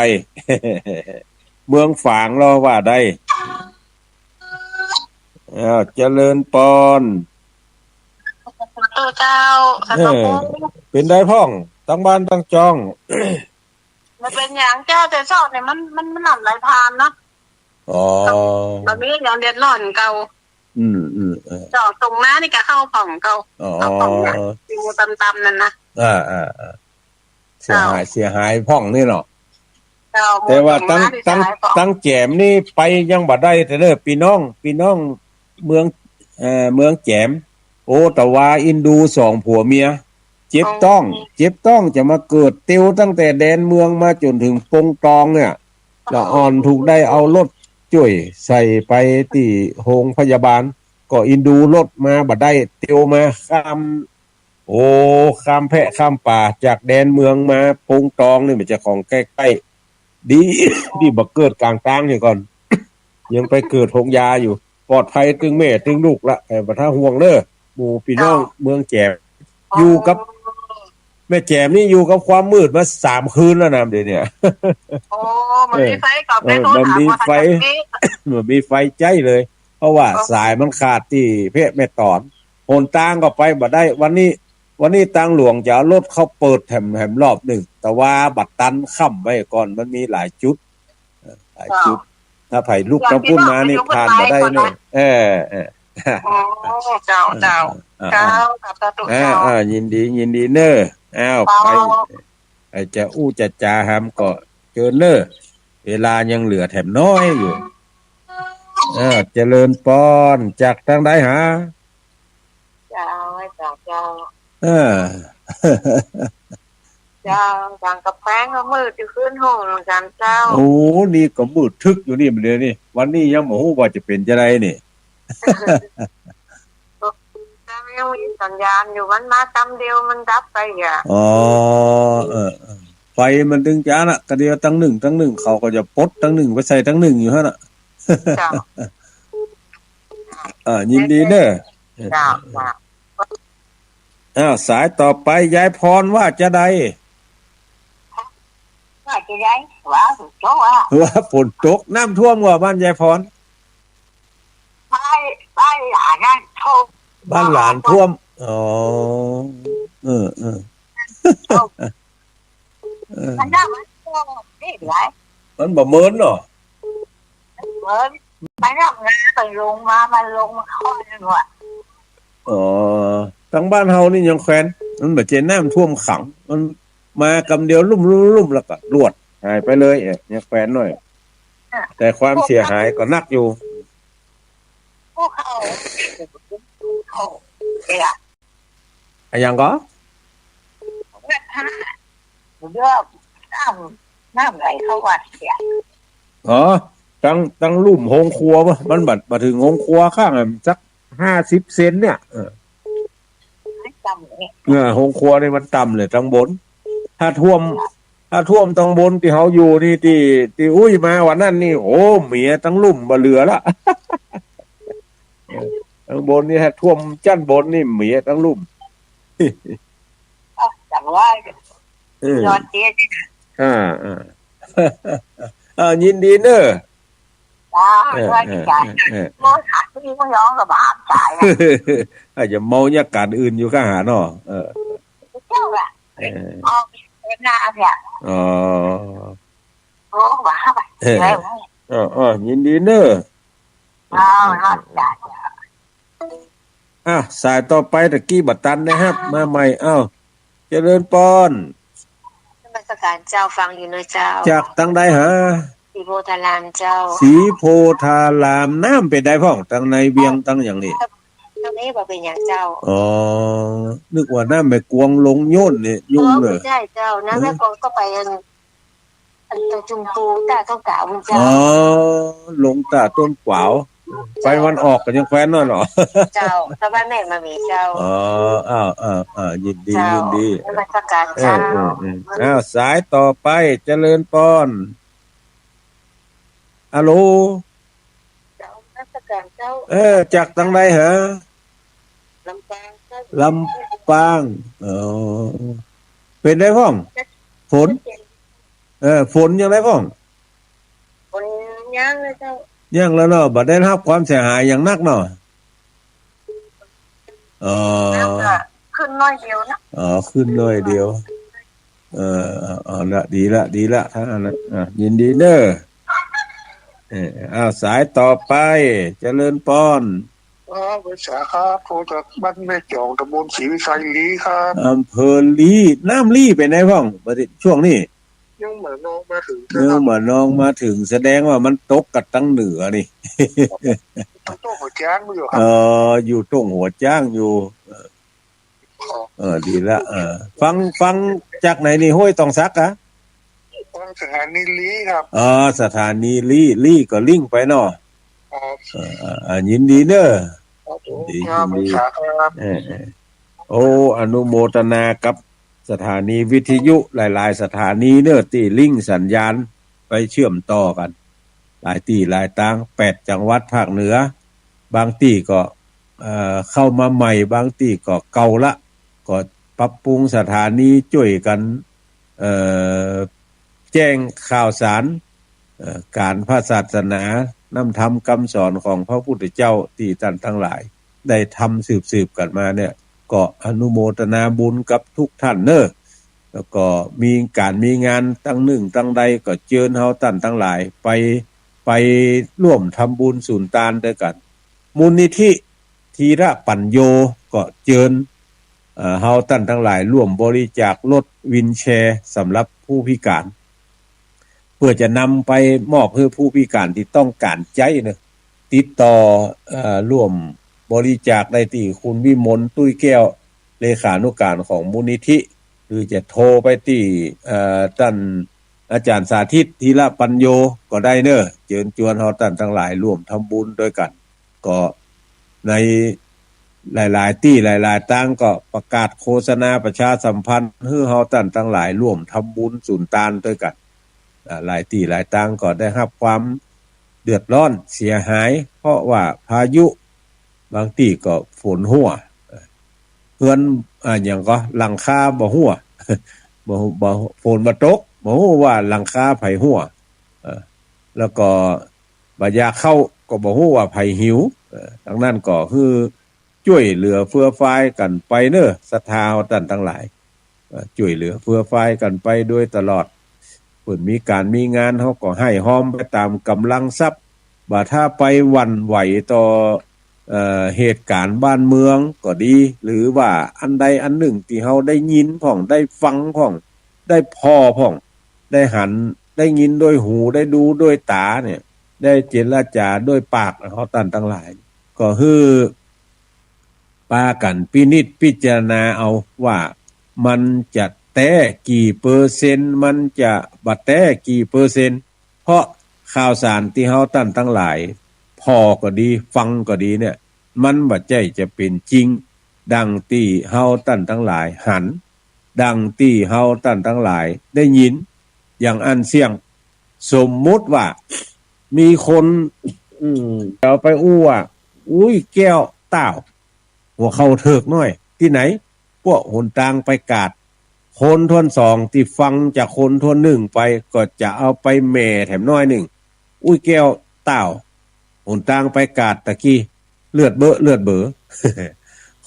เมืองฝางลอว่าใด อ้าว เจริญปอน เจ้า เออ เป๋นใดพ่อง ตังบ้านตังจอง บ่เป๋นหยังเจ้า แต่เซาะเนี่ยมัน มัน มันน้ำไหลผ่านเนาะ อ๋อ บ่มีหยังเดือดร้อนเก่า อืม อืม เออ เจ้า ตรงนานี่ก็เข้าพ่องเก่า อ๋อ เข้าพ่องนะ อยู่ต่ำๆ นั่นนะ อ่า อ่า อ่า เสียหาย เจ้า เสียหายพ่องนี่เนาะ เจ้า แต่ว่าตัง หมู่ตรงนานี่ ตัง เสียหายพ่อง ตังแจ๋มนี่ไปยังบ่ได้แต๊เน่อ ปี้น้อง ปี้น้องเมือง เอ่อ เมืองแจ๋ม โอ้ ตะวาอินดูสองผัวเมีย เจ็บต๊อง อ๋อ เจ็บต๊องจะมาเกิดเตียวตั้งแต่แดนเมืองมาจ๋นเถิงปงตองเนี่ย ละอ่อนถูกได้เอารถจ้วยใส่ไปตี้โฮงพยาบาล ก็อินดูรถมาบ่ได้ เตียวมาข้าม โอ้ ข้ามแพะข้ามป่า จากแดนเมืองมาปงตองนี่มันจะของใก้ๆ ดี ดีบ่เกิดก๋างตางเหียก่อน ยังไปเกิดโฮงยาอยู่ ปลอดภัยตึงแม่ตึงลูกละ เอ่อ บ่ต้องห่วงเน้อ หมู่ปี้น้อง เจ้า เมืองแจ๋ม อ๋อ อยู่กับ แม่แจ๋มนี่อยู่กับความมืดมาสามคืนแล้วนะ เดี๋ยวเนี่ย โอ้ บ่มีไฟก็ไปโทรหา เออ บ่มีไฟ บ่มีไฟใจ๊เลย เพราะว่า อ๋อ สายมันขาดตี้แพะแม่ตอน หนตางก็ไปบ่ได้ วันนี้ วันนี้ตางหลวงจะเอารถเข้าเปิดแถม แถมรอบนึ่ง แต่ว่าบ่ตัน ค่ำไว้ก่อน มันมีหลายจุด เอ่อ หลายจุด เจ้า ถ้าใผลุกตางปุ้นมานี่ ผ่านบ่ได้เน้อ เออ เออ อ๋อ เจ้า เจ้า เออ เออ เจ้า สาธุ เออ เจ้า เออ ยินดี ยินดีเน้อ อ้าว เจ้า ไป ไอ้จะอู้จะจ๋าหามก็เจิญเน้อ เวลายังเหลือแถมน้อยอยู่ เออ เจริญปอน จากตางใดหา เจ้า เจ้า เจ้า เออ เจ้า ตางกำแพงก็มืดอยู่ ขึ้นห้องเหมือนกั๋นเจ้า โอ้ นี่ก็มืดทึกอยู่นี่ เดี๋ยวนี้ วันนี้ยังบ่ฮู้ว่าจะเป๋นจะใดนี่ ยังมีสัญญาณอยู่ มันมาตำเดียวมันดับไปอ่ะ อ๋อ เออ เออ ไฟมันตึงจะละ กะเดียวตางนึ่ง ตางนึ่ง เขาก็จะปลดตางนึ่งไปใส่ตางนึ่งอยู่หั้นน่ะ เจ้า เออ ยินดีเน้อ เจ้า เจ้า อ้าว สายต่อไป ยายพรว่าจะใด ว่าจะใด ว่าฝนตกอ่ะ ว่าฝนตก น้ำท่วมก่อบ้านยายพร บ้าน บ้านหลานนั่นท่วม บ้านหลานท่วม อ๋อ เออ เออ ท่วม เออ มันน่ะมันท่วมนี่หลาย มันบ่เมินเนาะ เมิน มันน่ะมันลงมา มันลงมาข้อนึงว่ะ อ๋อ ตางบ้านเฮานี่ยังแควน มันบ่ใจ้น้ำท่วมขัง มันมากำเดียวลุ่มๆๆ แล้วก็ลวดหายไปเลย เอ๊ะ ยังแควนหน้อย อ่ะ แต่ความเสียหายก็นักอยู่ ภูเขา ภูเขา เอ๊ะ อะหยังก่อ เรื่องน้ำ น้ำไหลเข้าวัดเสีย อ๋อ ตาง ตางลุ่มโฮงครัวปะ มันบ่ บ่เถิงโฮงครัวข้างอะ สักห้าสิบเซนเนี่ย เออ ไม่ต่ำเนี่ย เออ โฮงครัวนี่มันต่ำเลย ตางบน ถ้าท่วม ถ้าท่วมตางบนตี้เฮาอยู่นี่ ตี้ ตี้อุ้ยมาวันนั้นนี่ โอ้ เหมียตางลุ่มบ่เหลือละ เออ ตางบนนี่ ถ้าท่วมจั้นบนนี่ เหมียตางลุ่ม เอ้า จังว่า เออ นอนเตียง อ่า อ่า อ่า ยินดีเน้อ จ้า เออ สวัสดีจ้า เออ เออ เออ โอ้ย ขาดที่ไม่ยอมก็บาปตายนะ อาจจะเมาจากก๋านอื่นอยู่ข้างหาเนาะ เออ เจ้าอะ เออ ออกไปหน้าเนี่ย อ๋อ โอ้ บาปอะ เออ อะไรวะ เออ เออ ยินดีเน้อ อ้าว รอดจ้า อ่ะ สายต่อไปตะกี้บ่ตันนะครับ มาใหม่ อ้าว เจริญปอน นมัส สการเจ้า ฟังอยู่เนาะเจ้า จากตังใดฮะ ศรีโพธารามเจ้า ศรีโพธาราม น้ำเป๋นใดพ่อง ตังในเวียงตังอย่างนี้ ตังนี้บ่เป๋นหยังเจ้า อ๋อ นึกว่าน้ำแม่กวงลงโน่นนี่ ยุ่งเลย อ๋อ บ่ใจ้เจ้า น้ำแม่กวงก็ไปอัน อันตะจุมปูต้าต้องกล่าวเจ้า อ๋อ ลงต้าต้นกวาว ไปวันออกก็ยังแควนนั่นเหรอ เจ้า ตะวันแม่มามีเจ้า อ๋อ อ้าว อ้าว อ้าว ยินดี เจ้า ยินดี นมัสการเจ้า เออ เออ เออ อ้าว สายต่อไป เจริญปอน ฮัลโหล เจ้า นมัสการเจ้า เออ จากตังใดฮะ ลำปางเจ้า ลำปาง อ๋อ เป๋นใดพ่อง ฝน เออ ฝนยังใดพ่อง ฝนยังเลยเจ้า ยังแล้วเนาะ บ่ได้ฮับความเสียหายอย่างนักเนาะ อ๋อ ยังก็ขึ้นน้อยเดียวนะ อ๋อ ขึ้นน้อยเดียว เออ เอา เอาละ ดีละ ดีละ ถ้าอันนั้น อ่ะ ยินดีเน้อ เออ อ้าว สายต่อไป เจริญปอน อ๋อ ภาษาครับ โทรจากบ้านแม่จ๋อง ตำบลศรีวิชัยลี้ครับ อำเภอลี้ น้ำลี้เป๋นใดพ่อง บัดนี้ ช่วงนี้ ยังบ่นองมาเถิง ยังบ่นองมาเถิง แสดงว่ามันตกกัดตังเหนือนี่ อยู่ต้งหัวจ๊างอยู่ครับ เออ อยู่ต้งหัวจ๊างอยู่ เออ ดีละ เออ ฟัง ฟังจากไหนนี่ ห้วยตองสักอะ ฟังสถานีลี้ครับ อ๋อ สถานีลี้ ลี้ก็ลิงก์ไปเนาะ ครับ เออ เออ เออ ยินดีเน้อ ครับผม ดี ครับ ยินดี ครับ เออ เออ โอ้ อนุโมทนากับสถานีวิทยุหลายๆ สถานีเน้อ ตี้ลิงก์สัญญาณไปเชื่อมต่อกั๋น หลายตี้หลายตาง แปดจังหวัดภาคเหนือ บางตี้ก็ เอ่อ เข้ามาใหม่ บางตี้ก็เก่าละ ก็ปรับปรุงสถานีจ้วยกั๋น เอ่อ แจ้งข่าวสาร เอ่อ ก๋านพระศาสนา นำธรรมกำสอนของพระพุทธเจ้าตี้ต้านตังหลายได้ทำสืบๆ กั๋นมาเนี่ย ก็อนุโมทนาบุญกับทุกท่านเน้อ แล้วก็มีก๋านมีงานตังนึ่งตังใดก็เจิญเฮาต้านตังหลายไป ไปร่วมทำบุญสุนตานตวยกั๋น มูลนิธิธีระปัญโญก็เจิญ เอ่อ เฮาต้านตังหลายร่วมบริจาครถวีลแชร์สำหรับผู้พิก๋าน เปื้อจะนำไปมอบหื้อผู้พิก๋านตี้ต้องก๋านใจ๊เนาะ ติดต่อ เอ่อ ร่วมบริจาคได้ตี้คุณวิมล ตุ้ยแก้ว เลขานุก๋านของมูลนิธิ หรือจะโทรไปตี้ เอ่อ ต้านอาจ๋ารย์สาธิต ธีระปัญโญก็ได้เนาะ เจิญจวนเฮาต้านตังหลายร่วมทำบุญตวยกั๋น ก็ในหลายๆ ตี้หลายๆ ตางก็ประกาศโฆษณาประชาสัมพันธ์หื้อเฮาต้านตังหลายร่วมทำบุญสุนตานตวยกั๋น อ่า หลายตี้หลายตางก็ได้ฮับความเดือดร้อนเสียหาย เพราะว่าพายุ บางตี้ก็ฝนหั้ว เอ่อ เฮือน อ่า หยังก็หลังคาบ่หั้ว บ่ บ่ ฝนบ่ตก บ่ฮู้ว่าหลังคาใผหั้ว เอ่อ แล้วก็บ่าอยากเข้าก็บ่ฮู้ว่าใผหิว เอ่อ ดังนั้นก็หื้อจ้วยเหลือเฟือฟายกั๋นไปเนาะ ศรัทธาเฮาต้านตังหลาย เอ่อ จ้วยเหลือเฟือฟายกั๋นไปโดยตลอด เปิ้นมีก๋านมีงาน เฮาก็ให้ฮอมไปต๋ามก๋ำลังทรัพย์ บ่าถ้าไปหวั่นไหวต่อ เอ่อ เหตุก๋ารณ์บ้านเมืองก็ดี หรือว่าอันใดอันนึ่งตี้เฮาได้ยินพ่อง ได้ฟังพ่อง ได้ผ่อพ่อง ได้หัน ได้ยินด้วยหู ได้ดูด้วยต๋าเนี่ย ได้เจรจาด้วยปาก เฮาต้านตังหลาย ก็หื้อปากั๋นพินิจพิจารณาเอาว่ามันจะแต๊กี่เปอร์เซ็นต์ มันจะบ่แต๊กี่เปอร์เซ็นต์ เพราะข่าวสารตี้เฮาต้านตังหลายผ่อก็ดี ฟังก็ดีเนี่ย มันบ่ใจ้จะเป๋นจริง ดังตี้เฮาต้านตังหลายหัน ดังตี้เฮาต้านตังหลายได้ยิน อย่างอั้นเสี้ยง สมมุติว่ามีคน อืม เอาไปอู้ว่า อุ๊ยแก้วต้าว หัวเข่าเถิกน้อย ตี้ไหน พวกหนตางไปกาด คนถ้วนสองตี้ฟังจากคนถ้วนนึ่งไป ก็จะเอาไปแหม่แถมน้อยนึ่ง อุ๊ยแก้วต้าว หนตางไปกาดตะกี้ เลือดเบ้อเลือดเบ้อ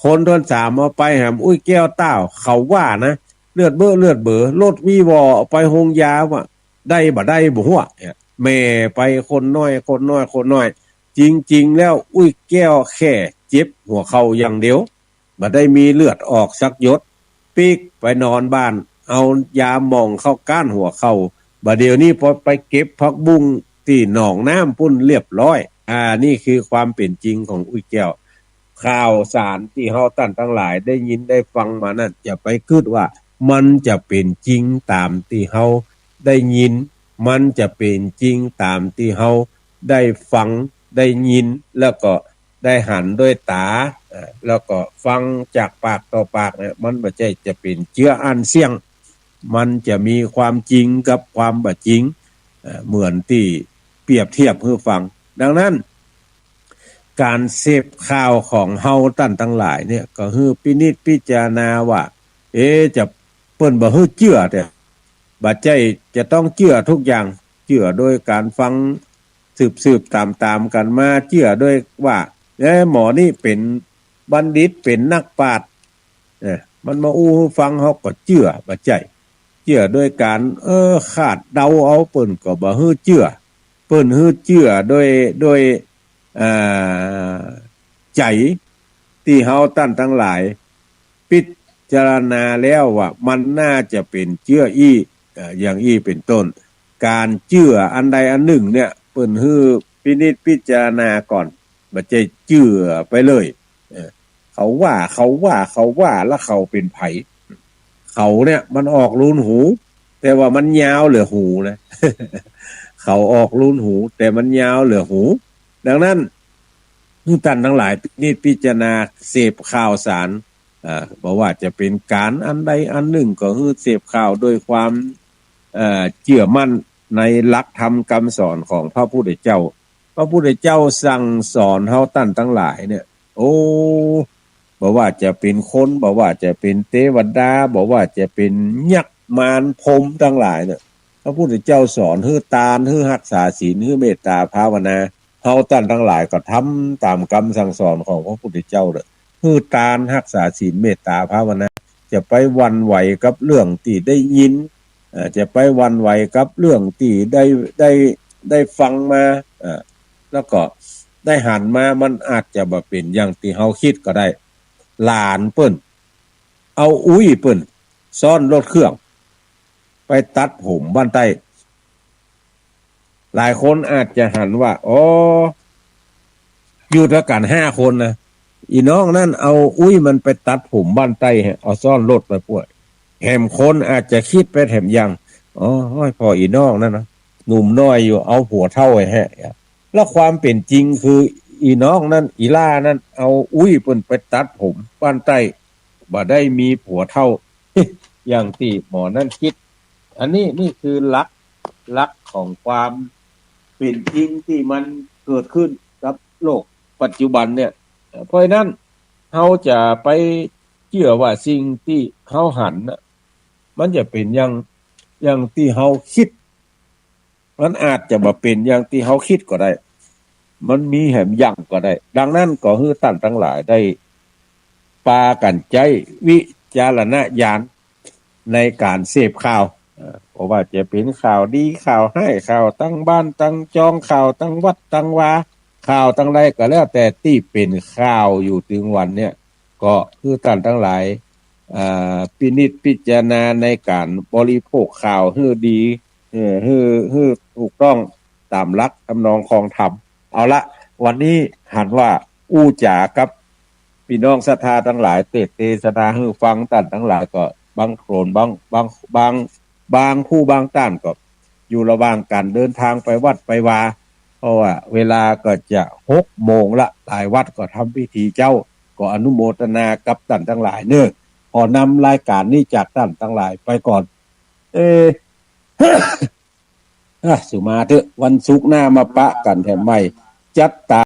คนถ้วนสามเอาไปแหม อุ๊ยแก้วต้าว เขาว่านะ เลือดเบ้อเลือดเบ้อ รถวีวอเอาไปโฮงยาว่า ได้บ่ได้บ่ฮู้ เนี่ย แหม่ไปคนน้อย คนน้อย คนน้อย จริงๆ แล้ว อุ๊ยแก้วแค่เจ็บหัวเข่าอย่างเดียว บ่ได้มีเลือดออกสักหยด ปิ๊กไปนอนบ้าน เอายาหม่องเข้าก้านหัวเข่า บ่าเดี่ยวนี้ปอไปเก็บผักบุ้งตี้หนองน้ำปุ้นเรียบร้อย อ่า นี่คือความเป๋นจริงของอุ๊ยแก้ว ข่าวสารตี้เฮาต้านตังหลายได้ยินได้ฟังมานั้น จะไปกึ๊ดว่ามันจะเป๋นจริงต๋ามตี้เฮาได้ยิน มันจะเป๋นจริงต๋ามตี้เฮาได้ฟัง ได้ยิน แล้วก็ได้หันด้วยต๋า เอ่อ แล้วก็ฟังจากปากต่อปากเนี่ย มันบ่ใจ้จะเป๋นเจื้ออั้นเสี้ยง มันจะมีความจริงกับความบ่จริง เอ่อ เหมือนตี้เปรียบเทียบหื้อฟัง ดังนั้น ก๋านเสพข่าวของเฮาต้านตังหลายเนี่ย ก็หื้อพินิจพิจารณาว่า เอ๊ะ จะ เปิ้นบ่หื้อเจื้อ แต่บ่ใจ้จะต้องเจื้อทุกอย่าง เจื้อโดยก๋านฟังสืบๆ ต๋ามๆ กั๋นมา เจื้อโดยว่า เอ๊ะ หมอนี่เป๋นบัณฑิต เป๋นนักปราชญ์ เออ มันมาอู้หื้อฟัง เฮาก็เจื้อ บ่ใจ้ เจื้อโดยก๋าน เออ คาดเดาเอา เปิ้นก็บ่หื้อเจื้อ เปิ้นหื้อเจื้อโดย โดย อ่า ใจ๋ตี้เฮาต้านตังหลาย พิจารณาแล้วว่ามันน่าจะเป๋นเจื้ออี้ เอ่อ อย่างอี้เป๋นต้น ก๋านเจื้ออันใดอันหนึ่งเนี่ย เปิ้นหื้อพินิจพิจารณาก่อน บ่ใจ้เจื้อไปเลย เออ เขาว่า เขาว่า เขาว่า แล้วเขาเป๋นใผ เขาเนี่ยมันออกลูนหู แต่ว่ามันยาวเหลือหูนะ เขาออกลูนหู แต่มันยาวเหลือหู ดังนั้น หื้อต้านตังหลายพินิจพิจารณาเสพข่าวสาร เอ่อ บ่ว่าจะเป๋นก๋านอันใดอันหนึ่ง ก็หื้อเสพข่าวโดยความ เอ่อ เจื้อมั่นในหลักธรรมกำสอนของพระพุทธเจ้า พระพุทธเจ้าสั่งสอนเฮาต้านตังหลายเนี่ย โอ้ บ่ว่าจะเป๋นคน บ่ว่าจะเป๋นเตวดา บ่ว่าจะเป๋นยักษ์มารพรหมตังหลายเนี่ย พระพุทธเจ้าสอนหื้อตาน หื้อฮักษาศีล หื้อเมตตาภาวนา เฮาต้านตังหลายก็ทำต๋ามกำสั่งสอนของพระพุทธเจ้าเด้อ หื้อตาน ฮักษาศีล เมตตาภาวนา จะไปหวั่นไหวกับเรื่องตี้ได้ยิน เอ่อ จะไปหวั่นไหวกับเรื่องตี้ได้ ได้ ได้ฟังมา เอ่อ แล้วก็ได้หันมา มันอาจจะบ่เป๋นอย่างตี้เฮากึ๊ดก็ได้ หลานเปิ้น เอาอุ๊ยเปิ้น ซ้อนรถเครื่อง ไปตัดผมบ้านใต้ หลายคนอาจจะหันว่า อ๋อ อยู่ตวยกั๋นห้าคนนะ อี่น้องนั้นเอาอุ๊ยมันไปตัดผมบ้านใต้ เอาซ้อนรถไปป้วย แหมคนอาจจะกึ๊ดไปแถมอย่าง อ๋อ โอ้ย ผ่ออี่น้องนั้นนะ หนุ่มน้อยอยู่ เอาผัวเฒ่าแฮะ แล้วความเป๋นจริงคือ อี่น้องนั้น อี่หล้านั้น เอาอุ๊ยเปิ้นไปตัดผมบ้านใต้ บ่ได้มีผัวเฒ่า อย่างตี้หมอนั้นกึ๊ด อันนี้ นี่คือหลัก หลักของความเป๋นจริงตี้มันเกิดขึ้นกับโลกปัจจุบันเนี่ย เพราะฉะนั้น เฮาจะไปเจื้อว่าสิ่งตี้เฮาหันน่ะ มันจะเป๋นอย่าง อย่างตี้เฮากึ๊ด มันอาจจะบ่เป๋นอย่างตี้เฮากึ๊ดก็ได้ มันมีแหมอย่างก็ได้ ดังนั้นก็หื้อต้านตังหลายได้ปากั๋นใจ๊วิจารณญาณในก๋านเสพข่าว เอ่อ บ่ว่าจะเป๋นข่าวดี ข่าวฮ้าย ข่าวตังบ้านตังจอง ข่าวตังวัดตังวา ข่าวตังใดก็แล้วแต่ตี้เป๋นข่าวอยู่ตึงวันเนี่ย ก็หื้อต้านตังหลาย อ่า พินิจพิจารณาในก๋านบริโภคข่าวหื้อดี เออ หื้อ หื้อถูกต้องต๋ามหลักทำนองครองธรรม เอาละ วันนี้หันว่าอู้จ๋ากับปี้น้องศรัทธาตังหลาย เตสน์เตสนาหื้อฟัง ต้านตังหลายก็บางคน บาง บาง บาง บางผู้บางต้านก็อยู่ระหว่างก๋านเดินทางไปวัดไปวา เพราะว่าเวลาก็จะหกโมงละ หลายวัดก็ทำพิธีเจ๊า ก็อนุโมทนากับต้านตังหลายเน่อ ขอนำรายก๋านนี้จากต้านตังหลายไปก่อน เอ อ่ะ สุมาเต๊อะ วันศุกร์หน้ามาปะกั๋นแถมใหม่ จัตตา